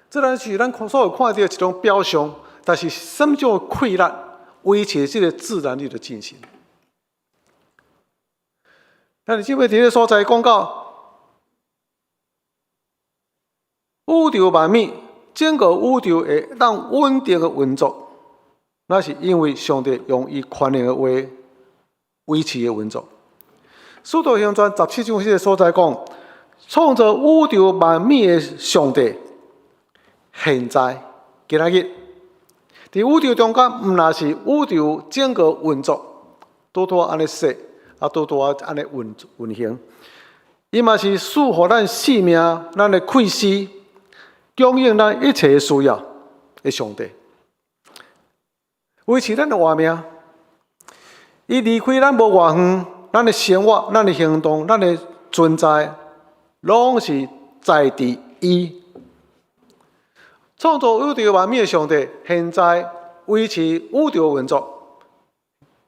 自然是咱所有看著一種表象，但是啥物種氣力維持這个自然律的進行？但是這擺佇這个所在講到宇宙萬物，整個宇宙會當穩定的運作，那是因為上帝用伊權能的話維持的運作。使徒行傳17章彼个所在講，創造宇宙萬物的上帝，現在今仔日佇宇宙中間，毋但是宇宙整個運作，拄拄按呢說，啊拄拄按呢運運行，伊嘛是賜予咱性命、咱的氣息，供應咱一切需要的上帝，維持咱的活命。伊離開咱無偌遠，咱的生活、咱的行動、咱的存在，攏是在佇伊。創造宇宙萬物的上帝，現在維持宇宙運作，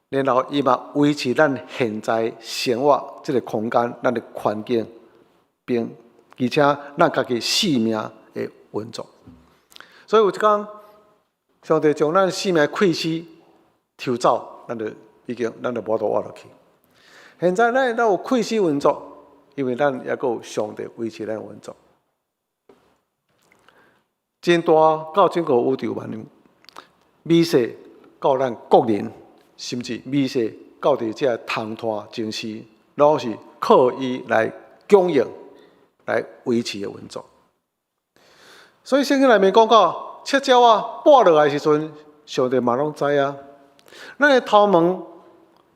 然後伊嘛維持咱現在生活這个空間、咱的環境，並而且咱家己性命的運作。所以有一工，上帝將咱性命氣息抽走，咱就已經咱就無法度活落去。現在咱會當有氣息運作，因為咱猶閣有上帝維持咱運作。真大到整個宇宙萬物，微細到咱個人，甚至微細到佇這個空湠情勢，攏是靠伊來供應、來維持的運作。所以聖經內面講到，赤鳥仔跋落來時陣，上帝嘛攏知影。咱的頭毛，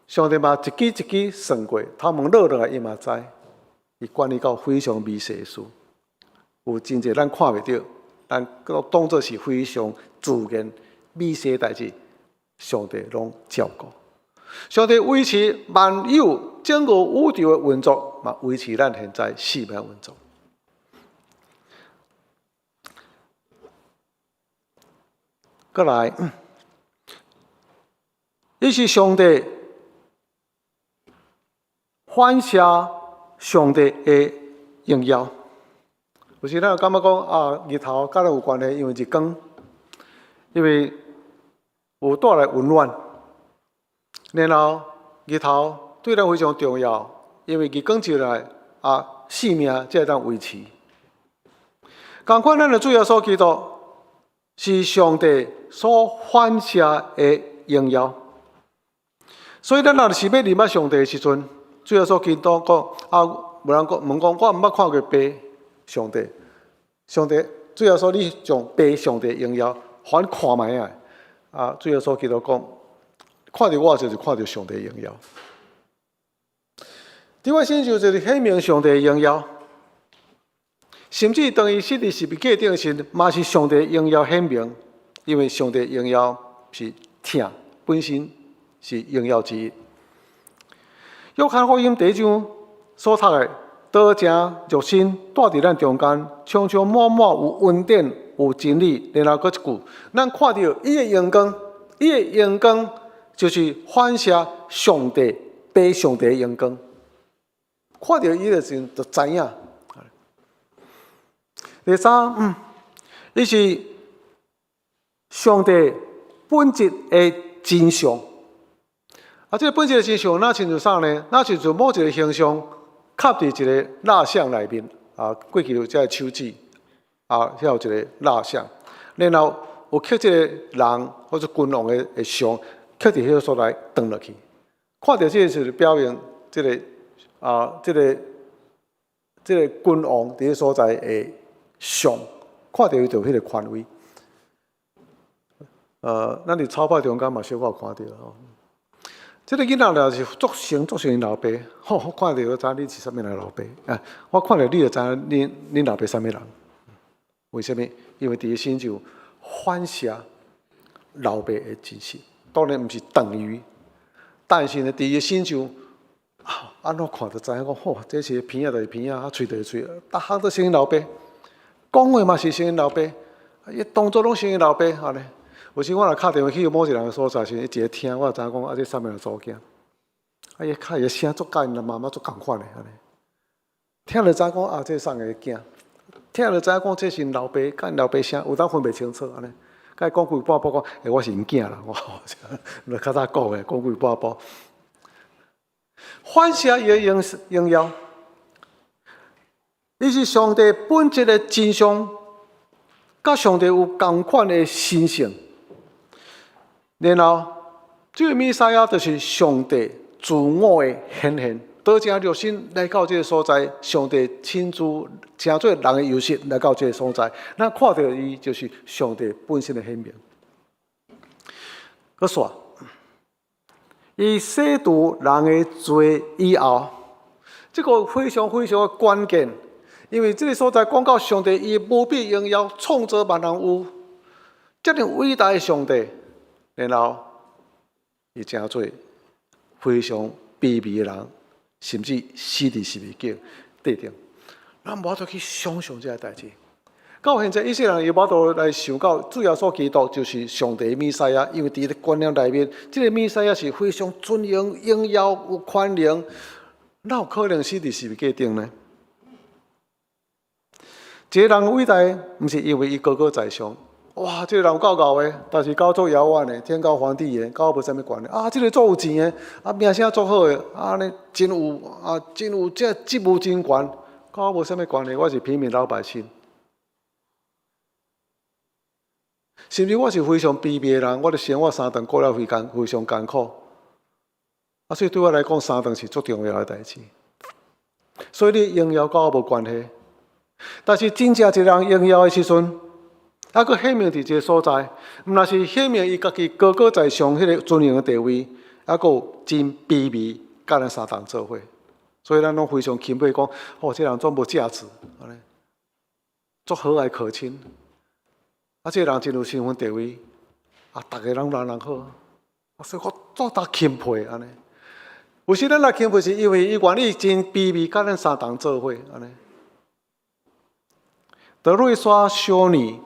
上帝嘛一支一支算過，頭毛落落來，伊嘛知。伊管理到非常微細的事，有真濟咱看袂著，咱閣當作是非常自然微細的代誌，上帝攏照顧。上帝維持萬有整個宇宙的運作，嘛維持咱現在生命運作。閣來，伊是上帝反射上帝的榮耀。有時咱會感覺講啊，日頭佮咱有關係，因為日光，因為有帶來溫暖。然後日頭對咱非常重要，因為日光照來啊，生命才會當維持。仝款，咱的主耶穌基督。是上帝所反射的榮耀。所以咱若是欲認捌上帝的時陣，主耶穌基督講啊，有人講問講，我毋捌看過爸上帝。上帝，主耶穌你將爸上帝榮耀，予阮看覓啊！啊，主耶穌基督講，看著我就是看著上帝榮耀。這位新就是顯明上帝榮耀，甚至當伊死佇十字架頂的時，嘛是上帝榮耀顯明，因為上帝榮耀是疼，本身是榮耀之一。約翰福音第一章所讀的，道成肉身住佇咱中間，充充滿滿有恩典有真理。然後閣一句，咱看著伊的榮光，伊的榮光就是反射上帝，爸上帝的榮光。看著伊的時陣就知影。第三，伊是上帝本質的真相。啊，這個本質的真相，若親像啥呢？若親像某一個形象，崁佇一個蠟像內面。啊，過去有這个手指，啊，遐有一個蠟像，然後有刻這個人或者君王的像，刻佇彼個所在斷落去。看著這個是表明這個啊，這個君王佇彼所在的像，看著伊就有彼個權威。咱佇草拍中間嘛小可有看著吼。這個囡仔若是足像足像𪜶老爸，吼，我看著就知你是啥物人老爸。啊，我看著你就知影恁老爸啥物人。為啥物？因為佇伊身上反射老爸的真實，當然毋是等於，但是呢，佇伊身上，啊，按怎看就知影講，吼，這是鼻仔就是鼻仔，啊，喙就是喙，逐項都像𪜶老爸，講話嘛是像𪜶老爸，伊動作攏像𪜶老爸，按呢。有時我若敲電話去某一個人的所在時，伊一个聽，我就知影講啊，這啥物人查某囝。啊，伊敲伊的聲足佮𪜶媽媽足仝款的按呢。聽就知影講啊，這啥人的囝。聽就知影講這是𪜶老爸，佮𪜶老爸聲有當分袂清楚按呢。佮伊講規半晡講，欸，我是𪜶囝啦，我較早講的，講規半晡。反射伊的榮耀，伊是上帝本質的真相，佮上帝有仝款的神性。然後，這個彌賽亞就是上帝自我的顯現，道成肉身來到這個所在，上帝親自成做人的樣式來到這個所在，咱看著伊就是上帝本身的顯明。閣煞，伊洗除人的罪以後，這個非常非常的關鍵，因為這個所在講到上帝伊無比榮耀，創造萬有，這麼偉大的上帝。然後，伊成做非常卑微的人，甚至死佇十字架頂。咱無法度去想象這个代誌。到現在，以色列人伊無法度來想到主耶穌基督就是上帝彌賽亞，因為佇個觀念內面，這個彌賽亞是非常尊榮、榮耀、有權能，哪有可能死佇十字架頂呢？一個人偉大，毋是因為伊高高在上。哇！這個人有夠𠢕的，但是佮我足遙遠的，天高皇帝遠，佮我無啥物關係。啊，這個足有錢的，啊，名聲足好的，啊，呢真有啊，真有這職務真懸，佮我無啥物關係。我是平民老百姓，甚至我是非常卑微的人，我的生活三頓過了非常非常艱苦。啊，所以對我來講，三頓是足重要的代誌。所以你榮耀佮我無關係，但是真正一個人榮耀的時陣，啊，閣顯明佇這個所在，毋但是顯明伊家己高高在上彼個尊榮的地位，啊，閣有真卑微，佮咱相同做伙，所以咱攏非常欽佩講，哦，這個人總無架子，按呢，足和藹可親。啊，這個人真有身份地位，啊，逐个攏人人好，啊，所以我足得欽佩按呢。有時咱來欽佩，是因為伊願意真卑微，佮咱相同做伙，按呢。德瑞莎修女。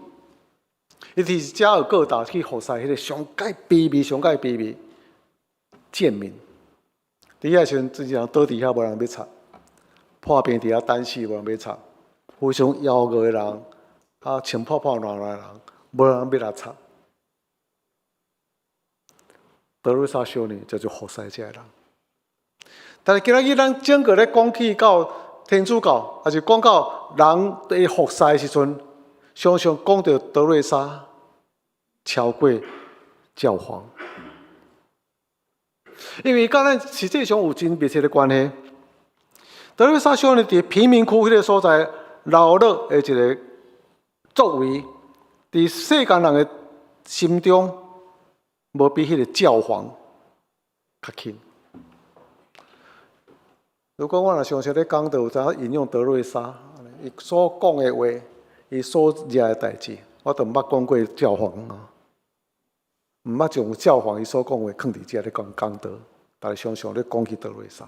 伊佇加爾各答去服侍彼個上蓋卑微、上蓋卑微賤民。佇遐時陣，真正人倒佇遐無人欲插，破病佇遐等死無人欲插，非常枵餓的人，啊，穿破破爛爛的人，無人欲來插。德瑞莎修女就是服侍這个人。但是今仔日咱整個咧講起到天主教，抑是講到人佇服侍的時陣，常常講著德瑞莎。超過教皇，因為佮咱實際上有真密切的關係。德瑞莎修女佇貧民窟彼个所在流落的一个作為，佇世間人的心中，無比彼个教皇較輕。如果我若常常咧講道，有知影引用德瑞莎，伊所講的話，伊所惹的代誌，我都毋捌講過教皇啊，毋捌將教皇伊所講話囥佇遮咧講講道，但是常常咧講起德瑞莎。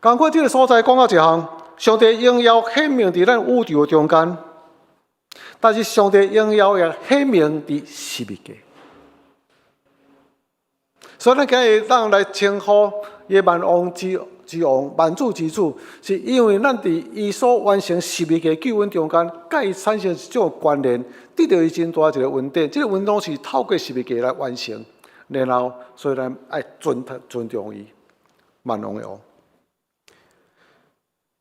仝款這个所在講到一項，上帝榮耀顯明佇咱宇宙中間，但是上帝榮耀也顯明佇十字架。所以咱今日當來稱呼伊萬王之之王、萬主之主，是因為咱佇伊所完成十字架救恩中間，佮伊產生一種關聯，得著伊真大一个恩典。這个恩典是透過十字架來完成，然後所以咱愛尊重伊，萬王的王。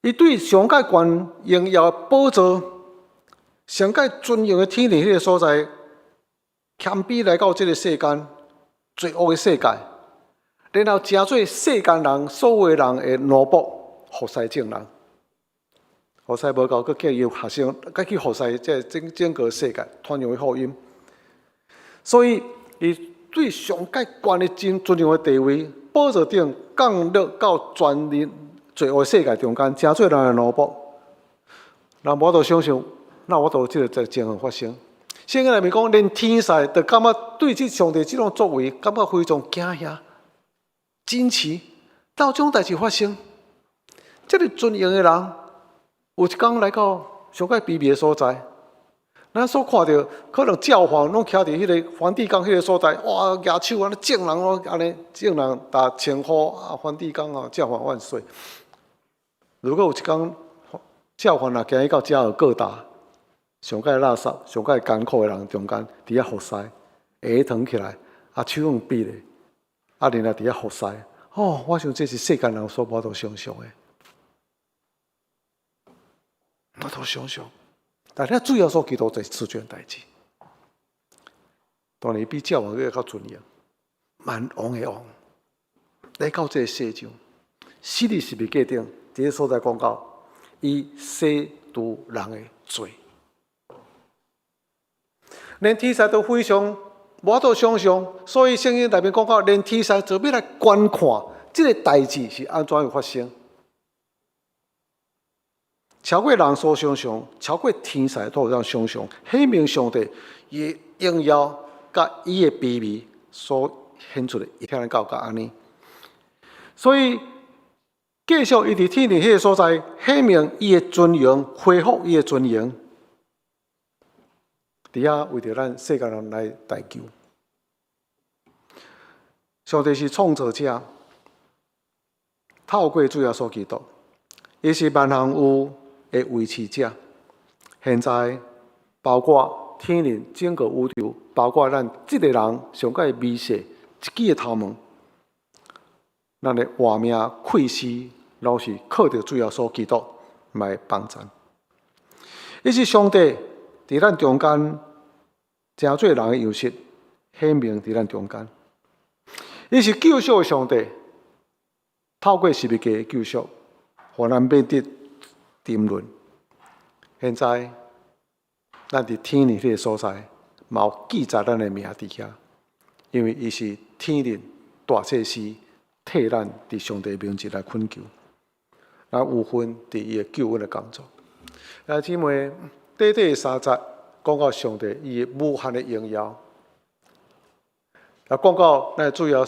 伊對上蓋懸榮耀的寶座，上蓋尊榮的天靈彼个所在，謙卑來到這个世間，罪惡的世界，然後成做世間人所有人的奴僕，服侍眾人。服侍無夠，閣叫伊學生，閣去服侍這整整個世界，傳揚福音。所以，伊對上蓋懸的真尊榮的地位，寶座頂降落到全人罪惡世界中間，成做人的奴僕。人無法度想像，哪有法度這个情形發生？聖經內面講，連天使都感覺對這上帝這種作為，感覺非常驚嚇、驚奇。哪有這種代誌發生？這个尊榮的人，有一工來到上蓋卑微的所在，咱所看著可能教皇攏徛佇彼个梵蒂岡彼个所在，哇，舉手按呢，眾人攏按呢，眾人共稱呼啊，梵蒂岡哦，教皇萬歲。如果有一工教皇若行去到加爾各答，上蓋垃圾、上蓋艱苦的人中間，佇遐服侍，鞋脫起來，啊手用比咧，啊然後佇遐服侍，哦，我想這是世間人所無法度想像的，無法度想像。但是主耶穌基督在做這件代誌，當然比教皇閣較尊嚴，萬王的王，來到這个世上，死佇十字架頂，佇個所在講到，伊洗除人的罪。連天使都非常無法度想像，所以聖經內面講到，連天使做欲來觀看這个代誌是按怎樣發生，超過人所想像，超過天使都有通想像，顯明上帝伊的榮耀佮伊的卑微所顯出的，聽咱教甲按呢。所以繼續伊佇天靈彼个所在顯明伊的尊榮，恢復伊的尊榮。佇遐為著咱世間人來代求。上帝是創造者，透過主耶穌基督，伊是萬項有的維持者。現在包括天靈整個宇宙，包括咱這个人上蓋微細一支的頭毛，咱的活命氣息，攏是靠著主耶穌基督來幫贊。伊是上帝佇咱中間，成做人的樣式，顯明佇咱中間。伊是救贖的上帝，透過十字架的救贖，予咱免得沉淪。現在，咱佇天靈彼个所在，嘛有記載咱的名佇遐，因為伊是天靈大祭司，替咱佇上帝面前來懇求，咱有份佇伊的救恩的工作。兄弟姊妹，短短三節講到上帝伊的無限的榮耀，啊，講到咱主要，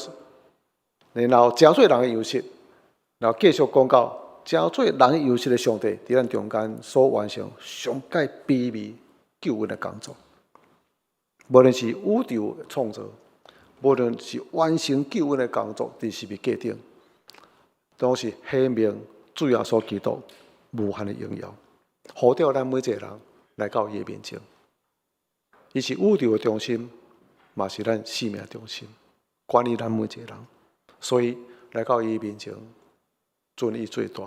然後成做人的樣式，然後繼續講到成做人的樣式的上帝，佇咱中間所完成上蓋卑微救恩的工作。無論是宇宙的創造，無論是完成救恩的工作，佇十字架頂，都是顯明主耶穌基督無限的榮耀，呼召咱每一個人來到伊的面前。伊是宇宙的中心，嘛是咱生命的中心，管理咱每一個人。所以來到伊面前，尊伊最大，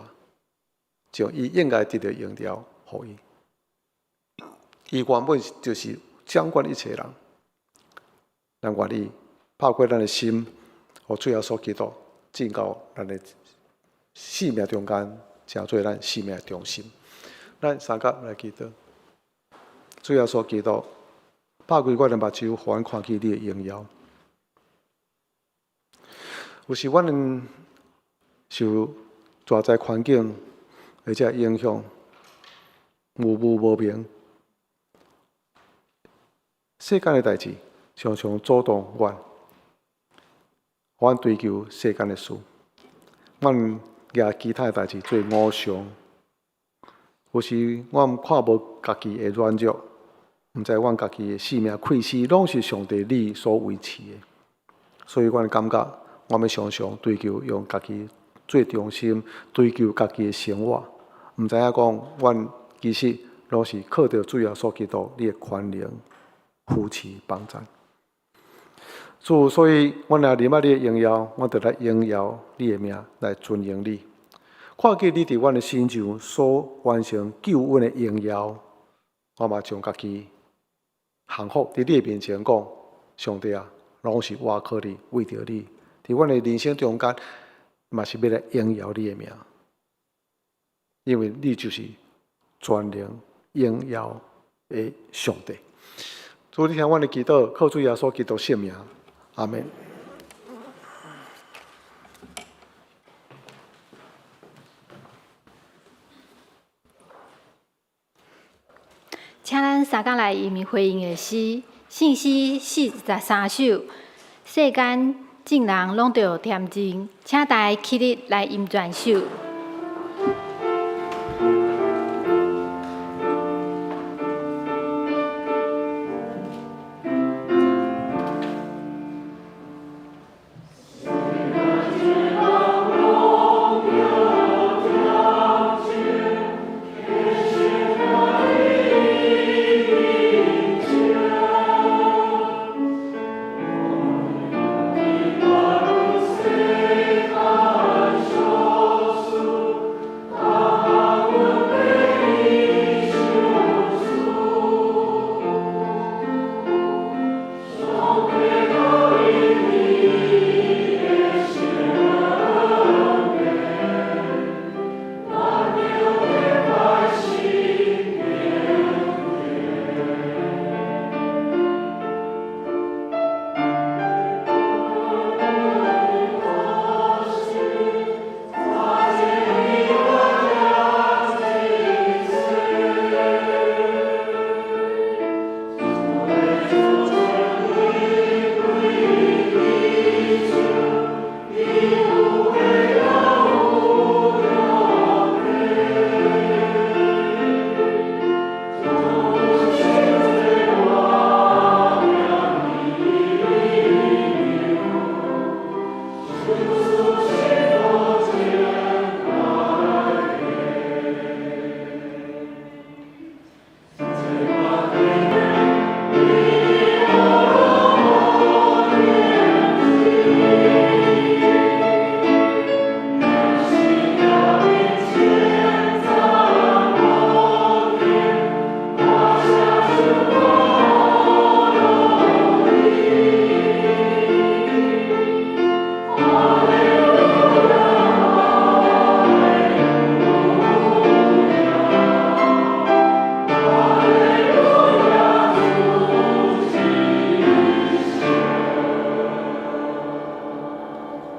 將伊應該得的榮耀予伊。伊原本就是掌管一切人。咱願意拍開咱的心，予主耶穌基督進到咱的生命中間，成做咱生命的中心。咱相佮來祈禱，主耶穌基督，拍開我的目睭，予阮看見你的榮耀。有時阮受外在環境或者影響，模糊無明，世間的代誌常常阻擋阮，阮追求世間的事，阮舉其他的代誌做偶像。有時阮看無家己的軟弱，毋知阮家己的性命氣息攏是上帝你所維持的，所以阮感覺，我們常常追求用家己做中心，追求家己的生活，毋知影講，阮其實攏是靠著主耶穌基督你的權能、扶持、幫贊。主，所以阮若明白你的榮耀，阮就來榮耀你的名，來尊榮你。看見你佇阮的身上所完成救恩的榮耀，我嘛將家己降服佇你的面前講：上帝啊，攏是倚靠你，為著你，佇阮的人生中間，嘛是欲來榮耀你的名，因為你就是全能榮耀的上帝。主，你聽阮的祈禱，靠主耶穌基督聖名，阿們。請咱相佮來吟回應的詩，聖詩43首，世間眾人攏著恬靜，請大家起立來吟全首。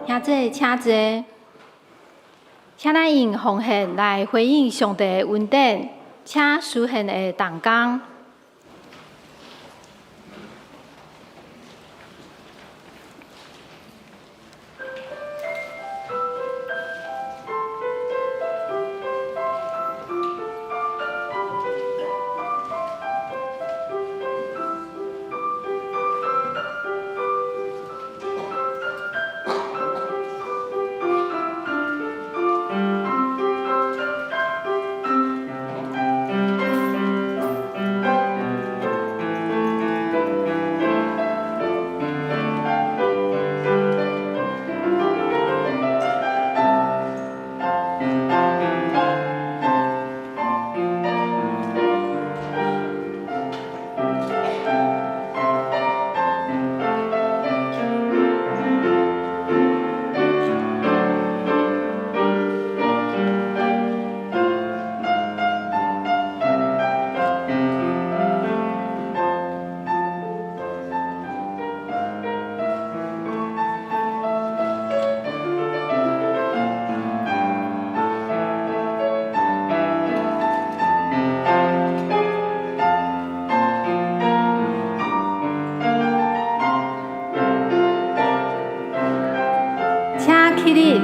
兄弟，請坐。請咱用奉獻來回應上帝的恩典，請司獻的同工。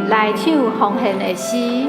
來唱奉獻的詩。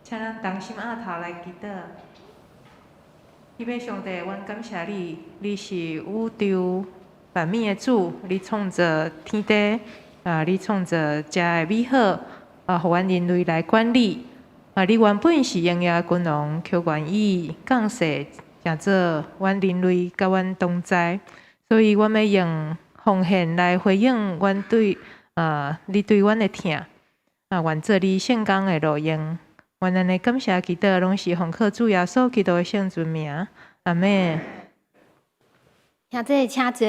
請咱同心徹頭來祈禱。天父上帝，阮感謝你，你是宇宙萬物的主，你創造天地，啊，你創造遮的美好，啊，予阮人類來管理。啊，你原本是榮耀君王，卻願意降世，成做阮人類佮阮同在。所以，阮欲用奉獻來回應阮對啊，你對阮的疼。啊，願做你聖工的路用。阮按呢感謝祈禱，攏是奉靠主耶穌基督的聖尊名，阿們。兄弟，請坐。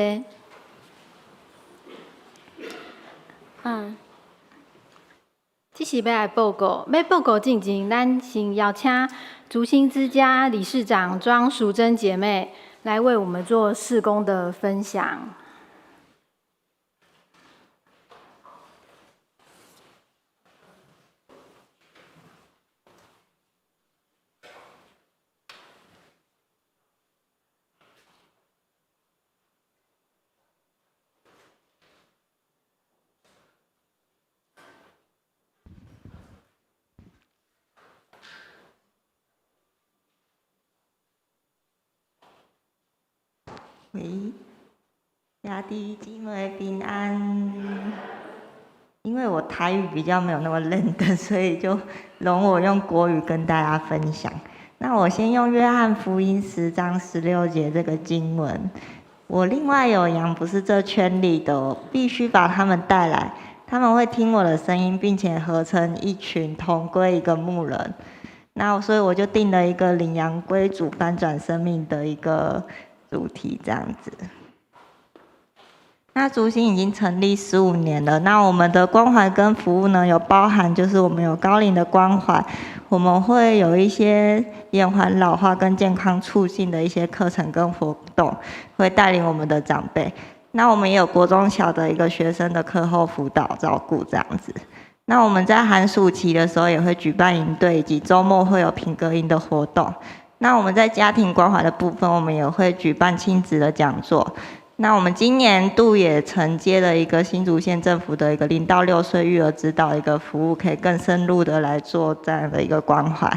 這是欲來報告，欲報告進前，咱先邀請燭心之家理事長莊淑珍姐妹來為我們做事工的分享。喂，兄弟姊妹平安。因為我台語比較沒有那麼認得，所以就容我用國語跟大家分享。那我先用約翰福音10章16節這個經文。我另外有羊，不是這圈裡的，我必須把他們帶來，他們會聽我的聲音，並且合成一群，同歸一個牧人。那所以我就定了一個領羊歸主、翻轉生命的一個主題，這樣子。那燭心已經成立15年了。那我們的關懷跟服務呢，有包含就是我們有高齡的關懷，我們會有一些延緩老化跟健康促進的一些課程跟活動，會帶領我們的長輩。那我們也有國中小的一個學生的課後輔導照顧這樣子。那我們在寒暑期的時候也會舉辦營隊，以及週末會有品格營的活動。那我們在家庭關懷的部分，我們也會舉辦親子的講座。那我們今年度也承接了一個新竹縣政府的一個0到6歲育兒指導一個服務，可以更深入的來做這樣的一個關懷。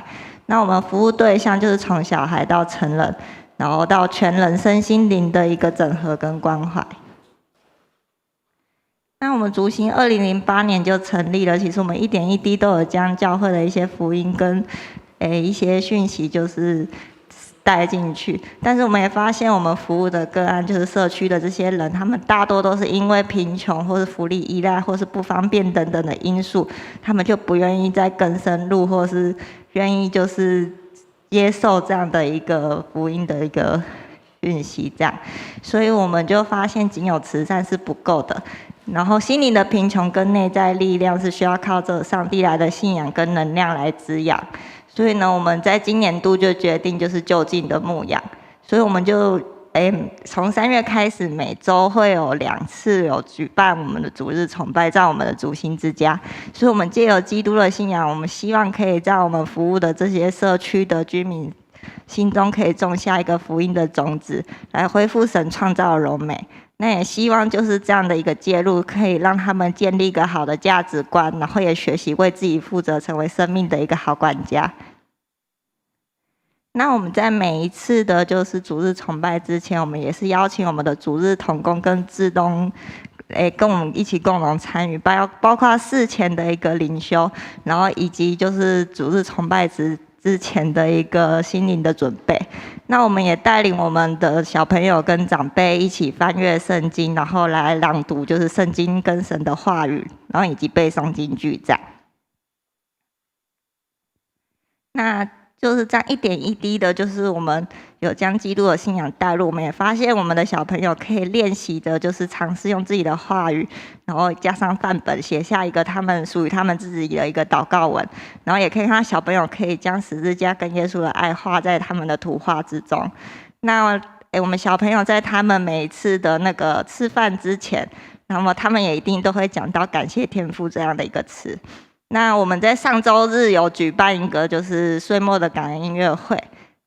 那我們服務對象就是從小孩到成人，然後到全人身心靈的一個整合跟關懷。那我們燭心2008年就成立了，其實我們一點一滴都有將教會的一些福音跟一些訊息就是帶進去，但是我們也發現，我們服務的個案就是社區的這些人，他們大多都是因為貧窮或是福利依賴或是不方便等等的因素，他們就不願意再更深入，或是願意就是接受這樣的一個福音的一個訊息，這樣，所以我們就發現僅有慈善是不夠的，然後心靈的貧窮跟內在力量是需要靠著上帝來的信仰跟能量來滋養。所以呢，我們在今年度就決定就是就近的牧養，所以我們就從3月開始，每週會有兩次有舉辦我們的主日崇拜，在我們的燭心之家。所以，我們借由基督的信仰，我們希望可以在我們服務的這些社區的居民心中，可以種下一個福音的種子，來恢復神創造的榮美。那也希望就是這樣的一個介入，可以讓他們建立一個好的價值觀，然後也學習為自己負責，成為生命的一個好管家。那我們在每一次的就是主日崇拜之前，我們也是邀請我們的主日同工跟志工，跟我們一起共同參與，包括事前的一個靈修，然後以及就是主日崇拜之前的一個心靈的準備。那我們也帶領我們的小朋友跟長輩一起翻閱聖經，然後來朗讀就是聖經跟神的話語，然後以及背誦金句這樣。那就是這樣一點一滴的，就是我們有將基督的信仰帶入，我們也發現我們的小朋友可以練習的，就是嘗試用自己的話語，然後加上範本，寫下一個他們屬於他們自己的一個禱告文，然後也可以看到小朋友可以將十字架跟耶穌的愛畫在他們的圖畫之中。那我們小朋友在他們每一次的那個吃飯之前，那麼他們也一定都會講到感謝天父這樣的一個詞。那我們在上週日有舉辦一個就是歲末的感恩音樂會，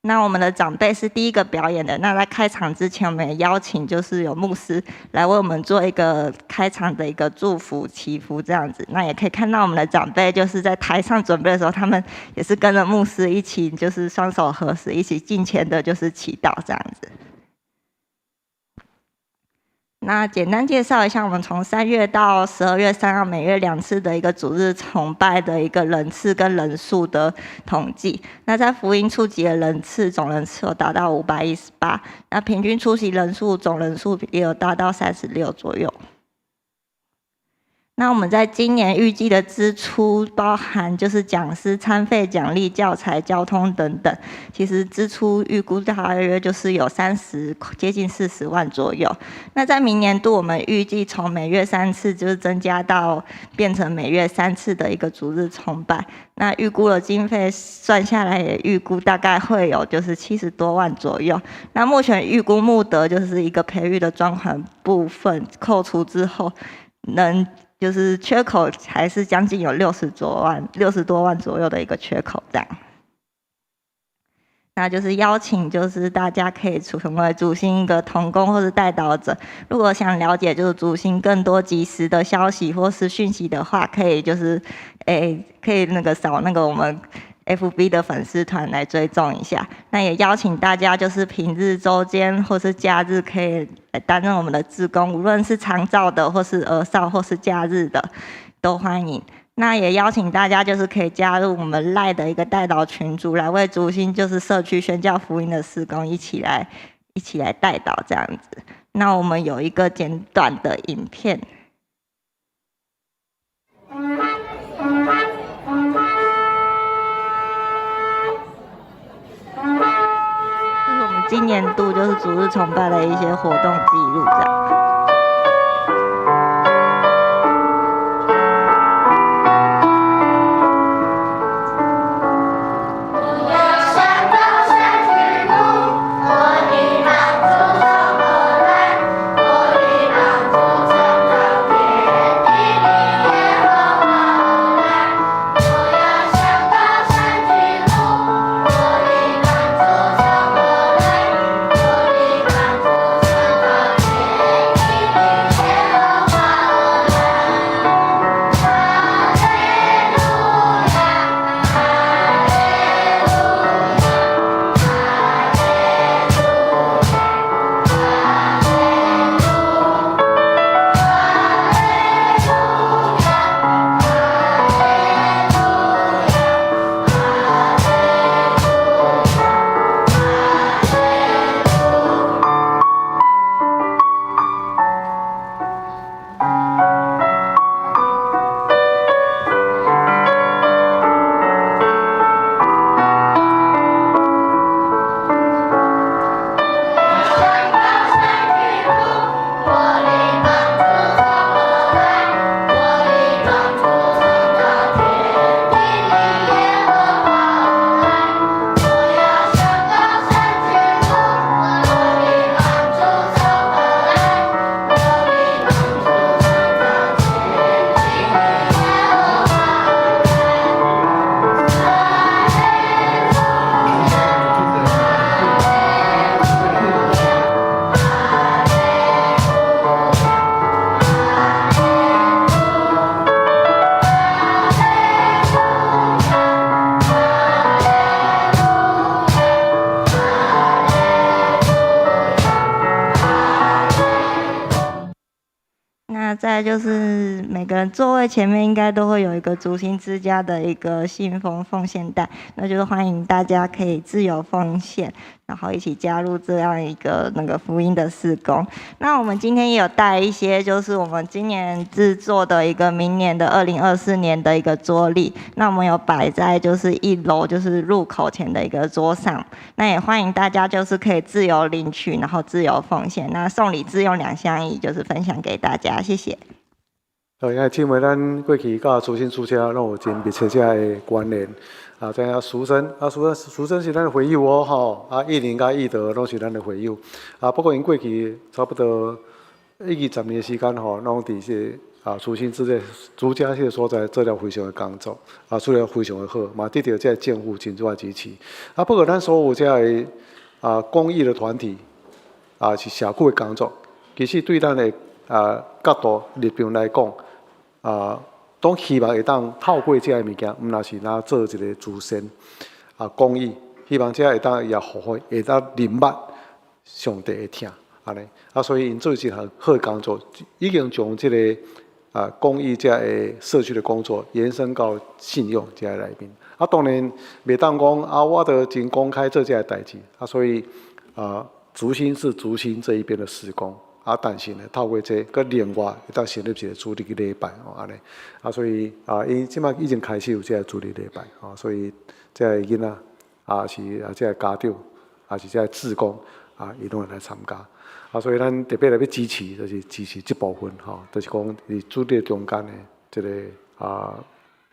那我們的長輩是第一個表演的。那在開場之前，我們也邀請就是有牧師來為我們做一個開場的一個祝福祈福這樣子。那也可以看到我們的長輩就是在台上準備的時候，他們也是跟着牧師一起，就是雙手合十，一起敬虔的，就是祈禱這樣子。那簡單介紹一下，我們從3月到12月3號，每月兩次的一個主日崇拜的一個人次跟人數的統計。那在福音觸及的人次總人次有達到518，那平均出席人數總人數也有達到36左右。那我們在今年預計的支出，包含就是講師餐費、獎勵、教材、交通等等，其實支出預估大約就是有30接近40萬左右。那在明年度，我們預計從每月三次，就是增加到變成每月三次的一個主日崇拜。那預估的經費算下來，也預估大概會有就是70多萬左右。那目前預估募得就是一個培育的專款部分扣除之後，能就是缺口還是將近有60多萬、60多萬左右的一個缺口這樣。那就是邀請，就是大家可以成為主心一個同工或是代禱者。如果想了解就是主心更多及時的消息或是訊息的話，可以就是，可以那個掃那個我們 FB 的粉絲團來追蹤一下。那也邀請大家就是平日、週間或是假日可以來擔任我們的志工，無論是長照的或是兒少或是假日的，都歡迎。那也邀請大家就是可以加入我們 LINE 的一個代禱群組，來為主心就是社區宣教福音的事工一起來代禱這樣子。那我們有一個簡短的影片。這是我們今年度就是主日崇拜的一些活動記錄，這樣。我要向高山舉目，我的幫助從何來？我的幫助從造天地的耶和華而來。我要向高山舉目，我的幫助從何來？我的幫助從造天地在就是每个人座位前面應該都會有一個燭心之家的一個信封奉獻袋，那就是歡迎大家可以自由奉獻，然後一起加入這樣一個那個福音的事工。那我們今天也有帶一些，就是我們今年製作的一個明年的2024年的一個桌曆，那我們有擺在就是一樓就是入口前的一個桌上，那也歡迎大家就是可以自由領取，然後自由奉獻。那送禮自用兩相宜，就是分享給大家，謝謝。哦，因為姊妹，咱過去佮燭心之家攏有真密切這个關聯。啊，知影淑珍，啊，淑珍，淑珍是咱的會友哦，吼，啊，玉玲佮義德攏是咱的會友。啊，不過𪜶過去差不多一二十年的時間吼，攏佇這個啊，燭心之家、之家這個所在做了非常的工作，啊，做了非常的好，嘛得著這個政府真濟支持。啊，不過咱所有這个啊公益的團體，啊是社區的工作，其實對咱的啊角度立場來講，啊，當希望會當透過這个物件，毋若是若做一個慈善啊公益，希望這會當也予會當認捌上帝的疼，按呢啊，所以𪜶做一項好的工作，已經將這個啊公益這个社區的工作延伸到信仰這个內面。啊，當然袂當講啊，我都真公開做這个代誌啊，所以啊，燭心是燭心這一邊的事工。啊，但是呢，透過這個，閣另外會當成立一個主日禮拜吼，按呢，啊，所以啊，𪜶這擺已經開始有這個主日禮拜吼，所以這个囡仔啊是啊，這个家長啊是這个志工啊，伊攏會來參加。啊，所以咱特別來欲支持，就是支持這部分吼，就是講佇主日中間的這个啊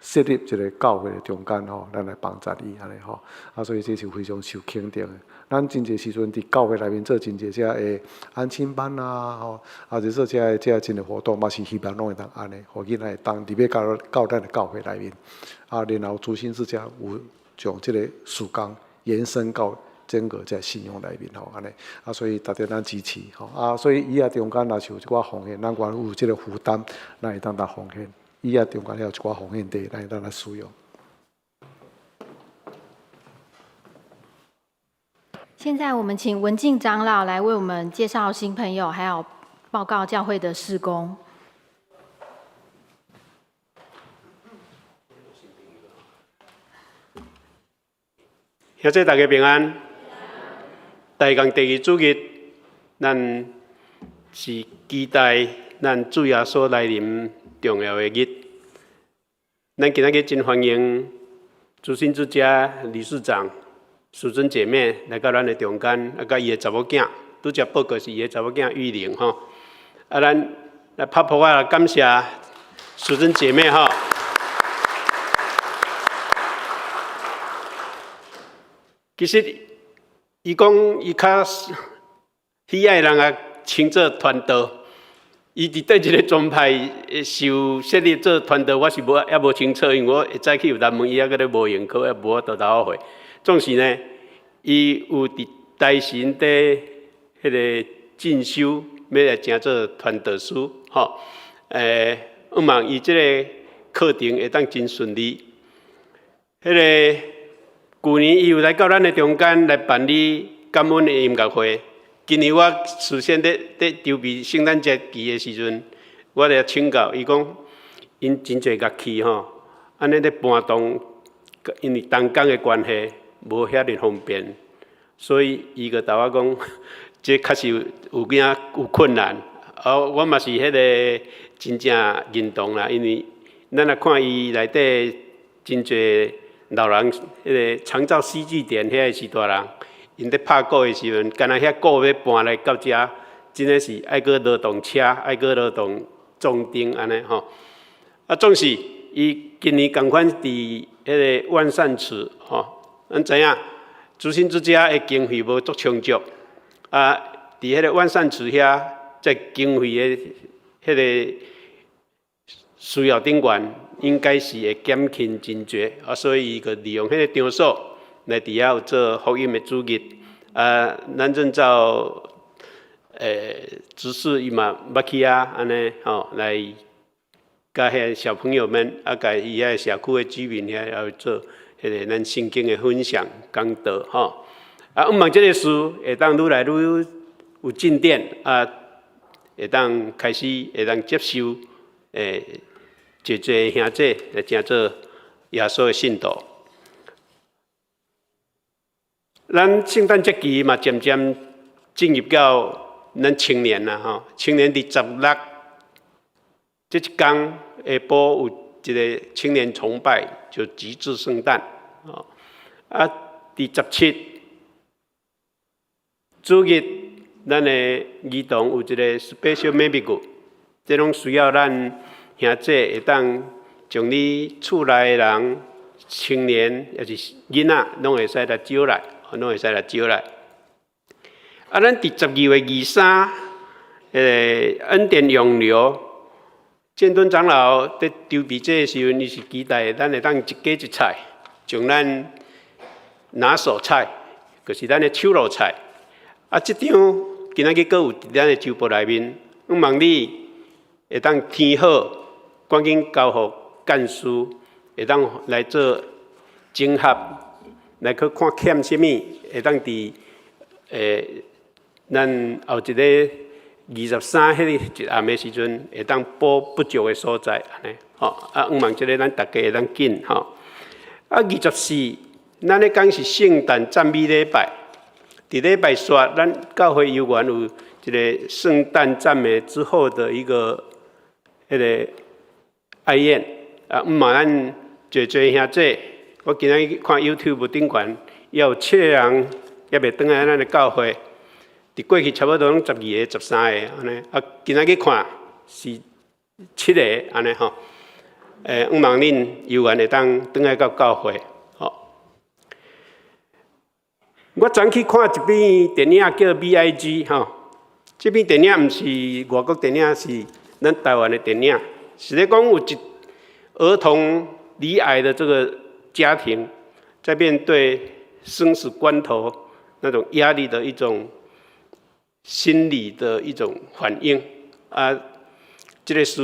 設立一個教會的中間吼，咱來幫助伊按呢吼。啊，所以這是非常受肯定的。咱真濟時陣佇教會內面做真濟這个安親班啊，吼，啊，是做這个這个真濟活動，嘛是希望攏會當按呢，予囡仔會當入去到到咱的教會內面。啊，然後燭心之家有將這個事工延伸到整個這個信仰內面吼，按呢，啊，所以值得咱支持吼。啊，所以椅仔中間若是有一寡奉獻，咱願有這個負擔，咱會當來奉獻。椅仔中間有一寡奉獻袋，咱會當來使用。現在我們請文靜長老來為我們介紹新朋友，還有報告教會的事工。兄弟大家平安。大江第二主日，咱是期待咱主耶穌來臨重要的日。咱今仔日真歡迎燭心之家理事長淑珍姐妹來到咱的中間，啊，佮伊的查某囝，拄才報告是伊的查某囝玉玲吼。啊，咱來拍噗仔來感謝淑珍姐妹吼。其實，伊講伊較喜愛人啊，稱做傳道。伊佇佗一个宗派受設立做傳道，我是無猶無清楚，因為我會早起有來問伊，猶閣咧無閒，閣猶無法度留我回。總是呢，伊有佇台神佇彼个進修，欲來成做傳道師，吼。向望伊這个課程會當真順利。彼个舊年伊有來到咱的中間來辦理感恩的音樂會。今年我事先咧咧籌備聖誕節期的時陣，我咧請教伊講，𪜶真濟樂器吼，按呢咧搬動，因為動工的關係，無遐爾方便，所以伊就答我講，這確實有影有困難。啊，我嘛是彼个真正認同啦，因為咱若看伊內底真濟老人，彼个長照 C 據點遐个是大人。𪜶咧拍鼓的時陣，敢若遐鼓欲搬來到遮，真的是愛閣勞動車，愛閣勞動壯丁按呢吼。啊，總是伊今年仝款佇彼个萬善祠吼，咱知影燭心之家的經費無足充足，啊，佇彼个萬善祠遐，在經費的彼个需要頂懸，應該是會減輕真濟，啊，所以伊就利用彼个場所。來佇遐有做福音的主日，啊，咱陣照執事伊嘛捌去遐按呢吼，來佮遐小朋友們，啊，佮伊遐社區的居民遐也有做彼个咱聖經的分享講道吼。啊，向望這个事會當愈來愈有進展，啊，會當開始會當接受濟濟兄姊來成做耶穌的信徒。咱聖誕節期嘛，漸漸進入到咱青年啦吼。青年佇16這一工下晡有一個青年崇拜，就極致聖誕。吼啊，佇17主日，咱的兒童有一個 special meeting，這攏需要咱兄姊會當將你厝內的人、青年抑是囡仔，攏會使來招來，攏會使來招來。啊，咱佇12月23，彼個恩典湧流，建敦長老佇籌備這个時陣，伊是期待咱會當一家一菜，將咱拿手菜，就是咱的手路菜。啊，這張今仔日閣有佇咱的周報內面，向望你會當填好，趕緊交予幹事，會當來做整合，來去看欠啥物，會當佇咱後一个23彼个一暗的時陣，會當補不足的所在，按呢吼。啊，向望這个咱逐家會當緊吼。啊，24，咱咧講是聖誕讚美禮拜。佇禮拜四，咱教會有緣有一個聖誕讚美之後的一個彼个愛宴啊，毋嘛咱濟濟兄姊，我今仔日看 YouTube 頂懸，也有七個人猶未轉來咱的教會，佇過去差不多攏12個、13個按呢，啊，今仔日看是七個按呢吼，向望恁有緣會當轉來到教會。我昨去看一遍電影叫《B.I.G》吼，這篇電影毋是外國電影，是咱台灣的電影。是咧講有一兒童罹癌的這個家庭，在面對生死關頭那種壓力的一種心理的一種反應。啊，這个事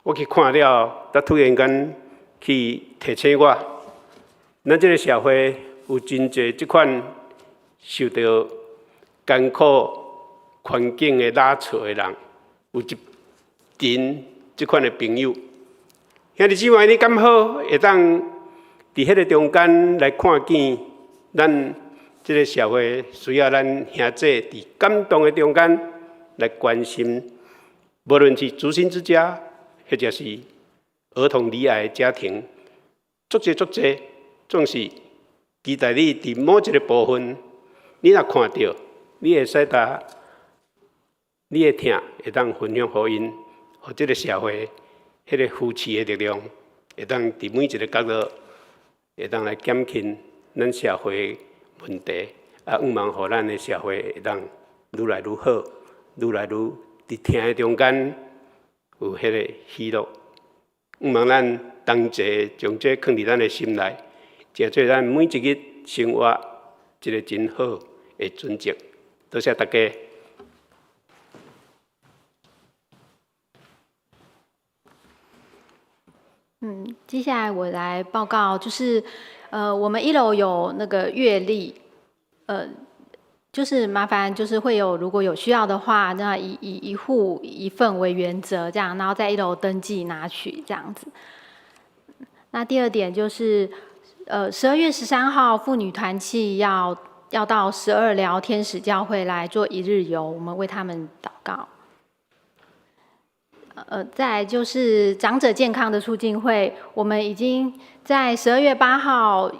我去看了，才突然間去提醒我，咱這个社會有真濟這款受著艱苦環境的拉扯的人，有一群這款的朋友。兄弟姊妹，你敢好會當佇彼个中間來看見咱這个社會需要咱兄弟佇感動的中間來關心，無論是竹心之家，或者是兒童罹癌的家庭，足濟足濟，總是期待你佇某一个部分，你若看著，你會使共你的疼會當分享予𪜶，予這个社會彼个扶持的力量，會當佇每一个角落，會當來減輕咱社會問題，啊，向望予咱的社會會當愈來愈好，愈來愈佇疼的中間有彼个喜樂。向望咱同齊將這囥佇咱的心內，成做咱每一日生活一个真好的準則。多謝大家。接下來我來報告，就是我們一樓有那個月曆，就是麻煩就是會有如果有需要的話，那以一戶一份為原則，這樣，然後在一樓登記拿取這樣子。那第二點就是，12月13號婦女團契要到十二寮天使教會來做一日遊，我們為他們禱告。再來就是長者健康的促進會，我們已經在12月8號，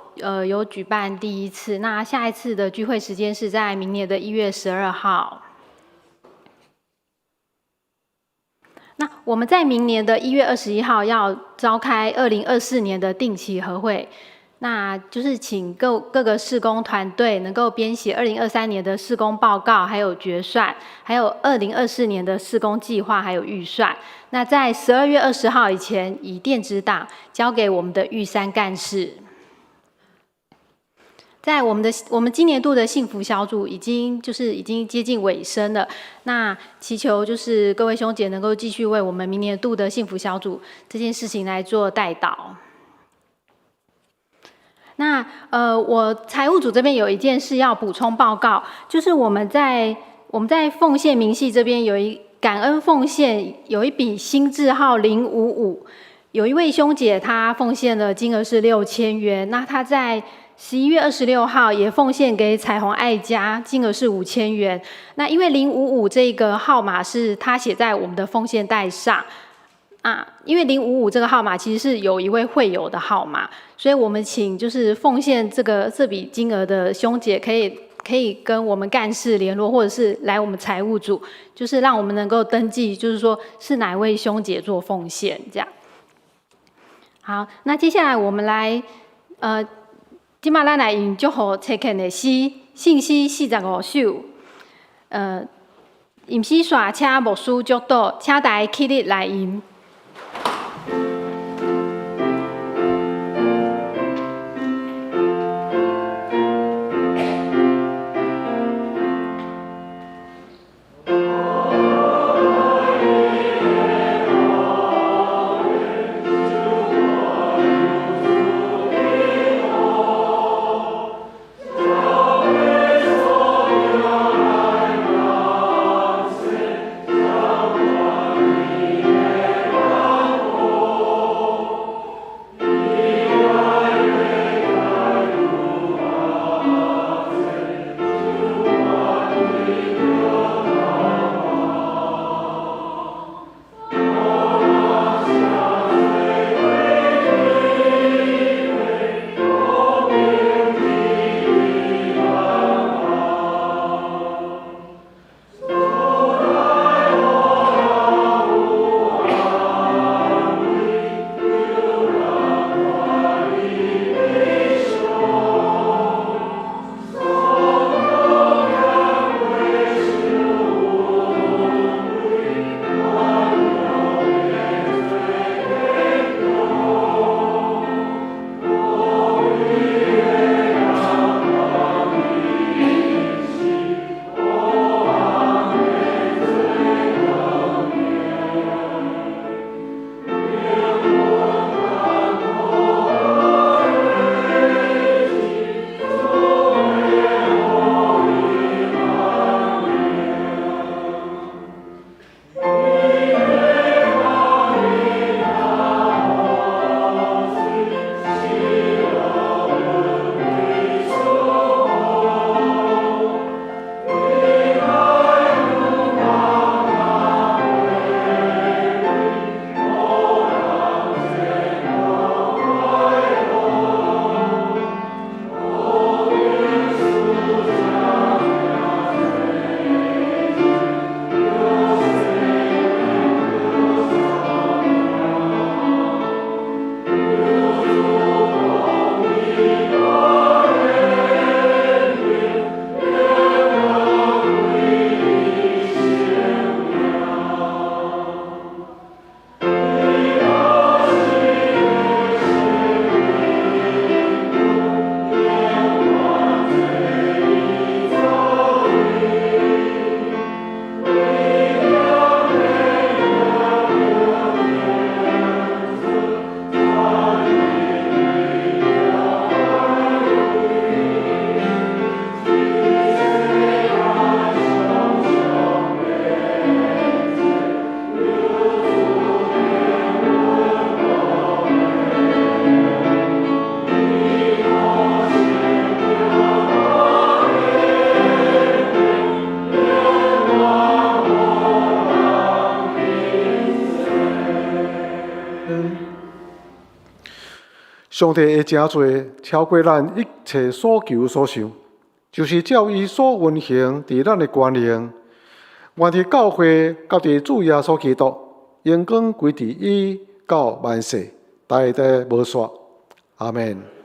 有舉辦第一次。那下一次的聚會時間是在明年的1月12號。那我們在明年的1月21號要召開2024年的定期合會，那就是請各個事工團隊能夠編寫2023年的事工報告，還有決算，還有2024年的事工計劃，還有預算。那在12月20號以前，以電子檔交給我們的玉山幹事。在我們今年度的幸福小組已經接近尾聲了。那祈求就是各位兄姐能夠繼續為我們明年度的幸福小組這件事情來做代禱。那我財務組這邊有一件事要補充報告，就是我們在奉獻明細這邊有一感恩奉獻有一筆新字號055，有一位兄姐她奉獻的金額是6000元，那她在11月26號也奉獻給彩虹愛家，金額是5000元。那因為零五五這個號碼是她寫在我們的奉獻袋上。啊，因為零五五這個號碼其實是有一位會友的號碼，所以我們請就是奉獻這筆金額的兄姐可以跟我們幹事聯絡，或者是來我們財務組，就是讓我們能夠登記，就是說是哪位兄姐做奉獻這樣。好，那接下來我們來，這馬咱來用祝福冊遣的詩，信詩45首，吟詩煞請牧師祝禱，請大家起立來吟。上帝的誠濟超過咱一切所求所想，就是照伊所運行佇咱的權能。願佇教會佮佇主耶穌基督，榮光歸佇伊到萬世，代代無煞。阿們。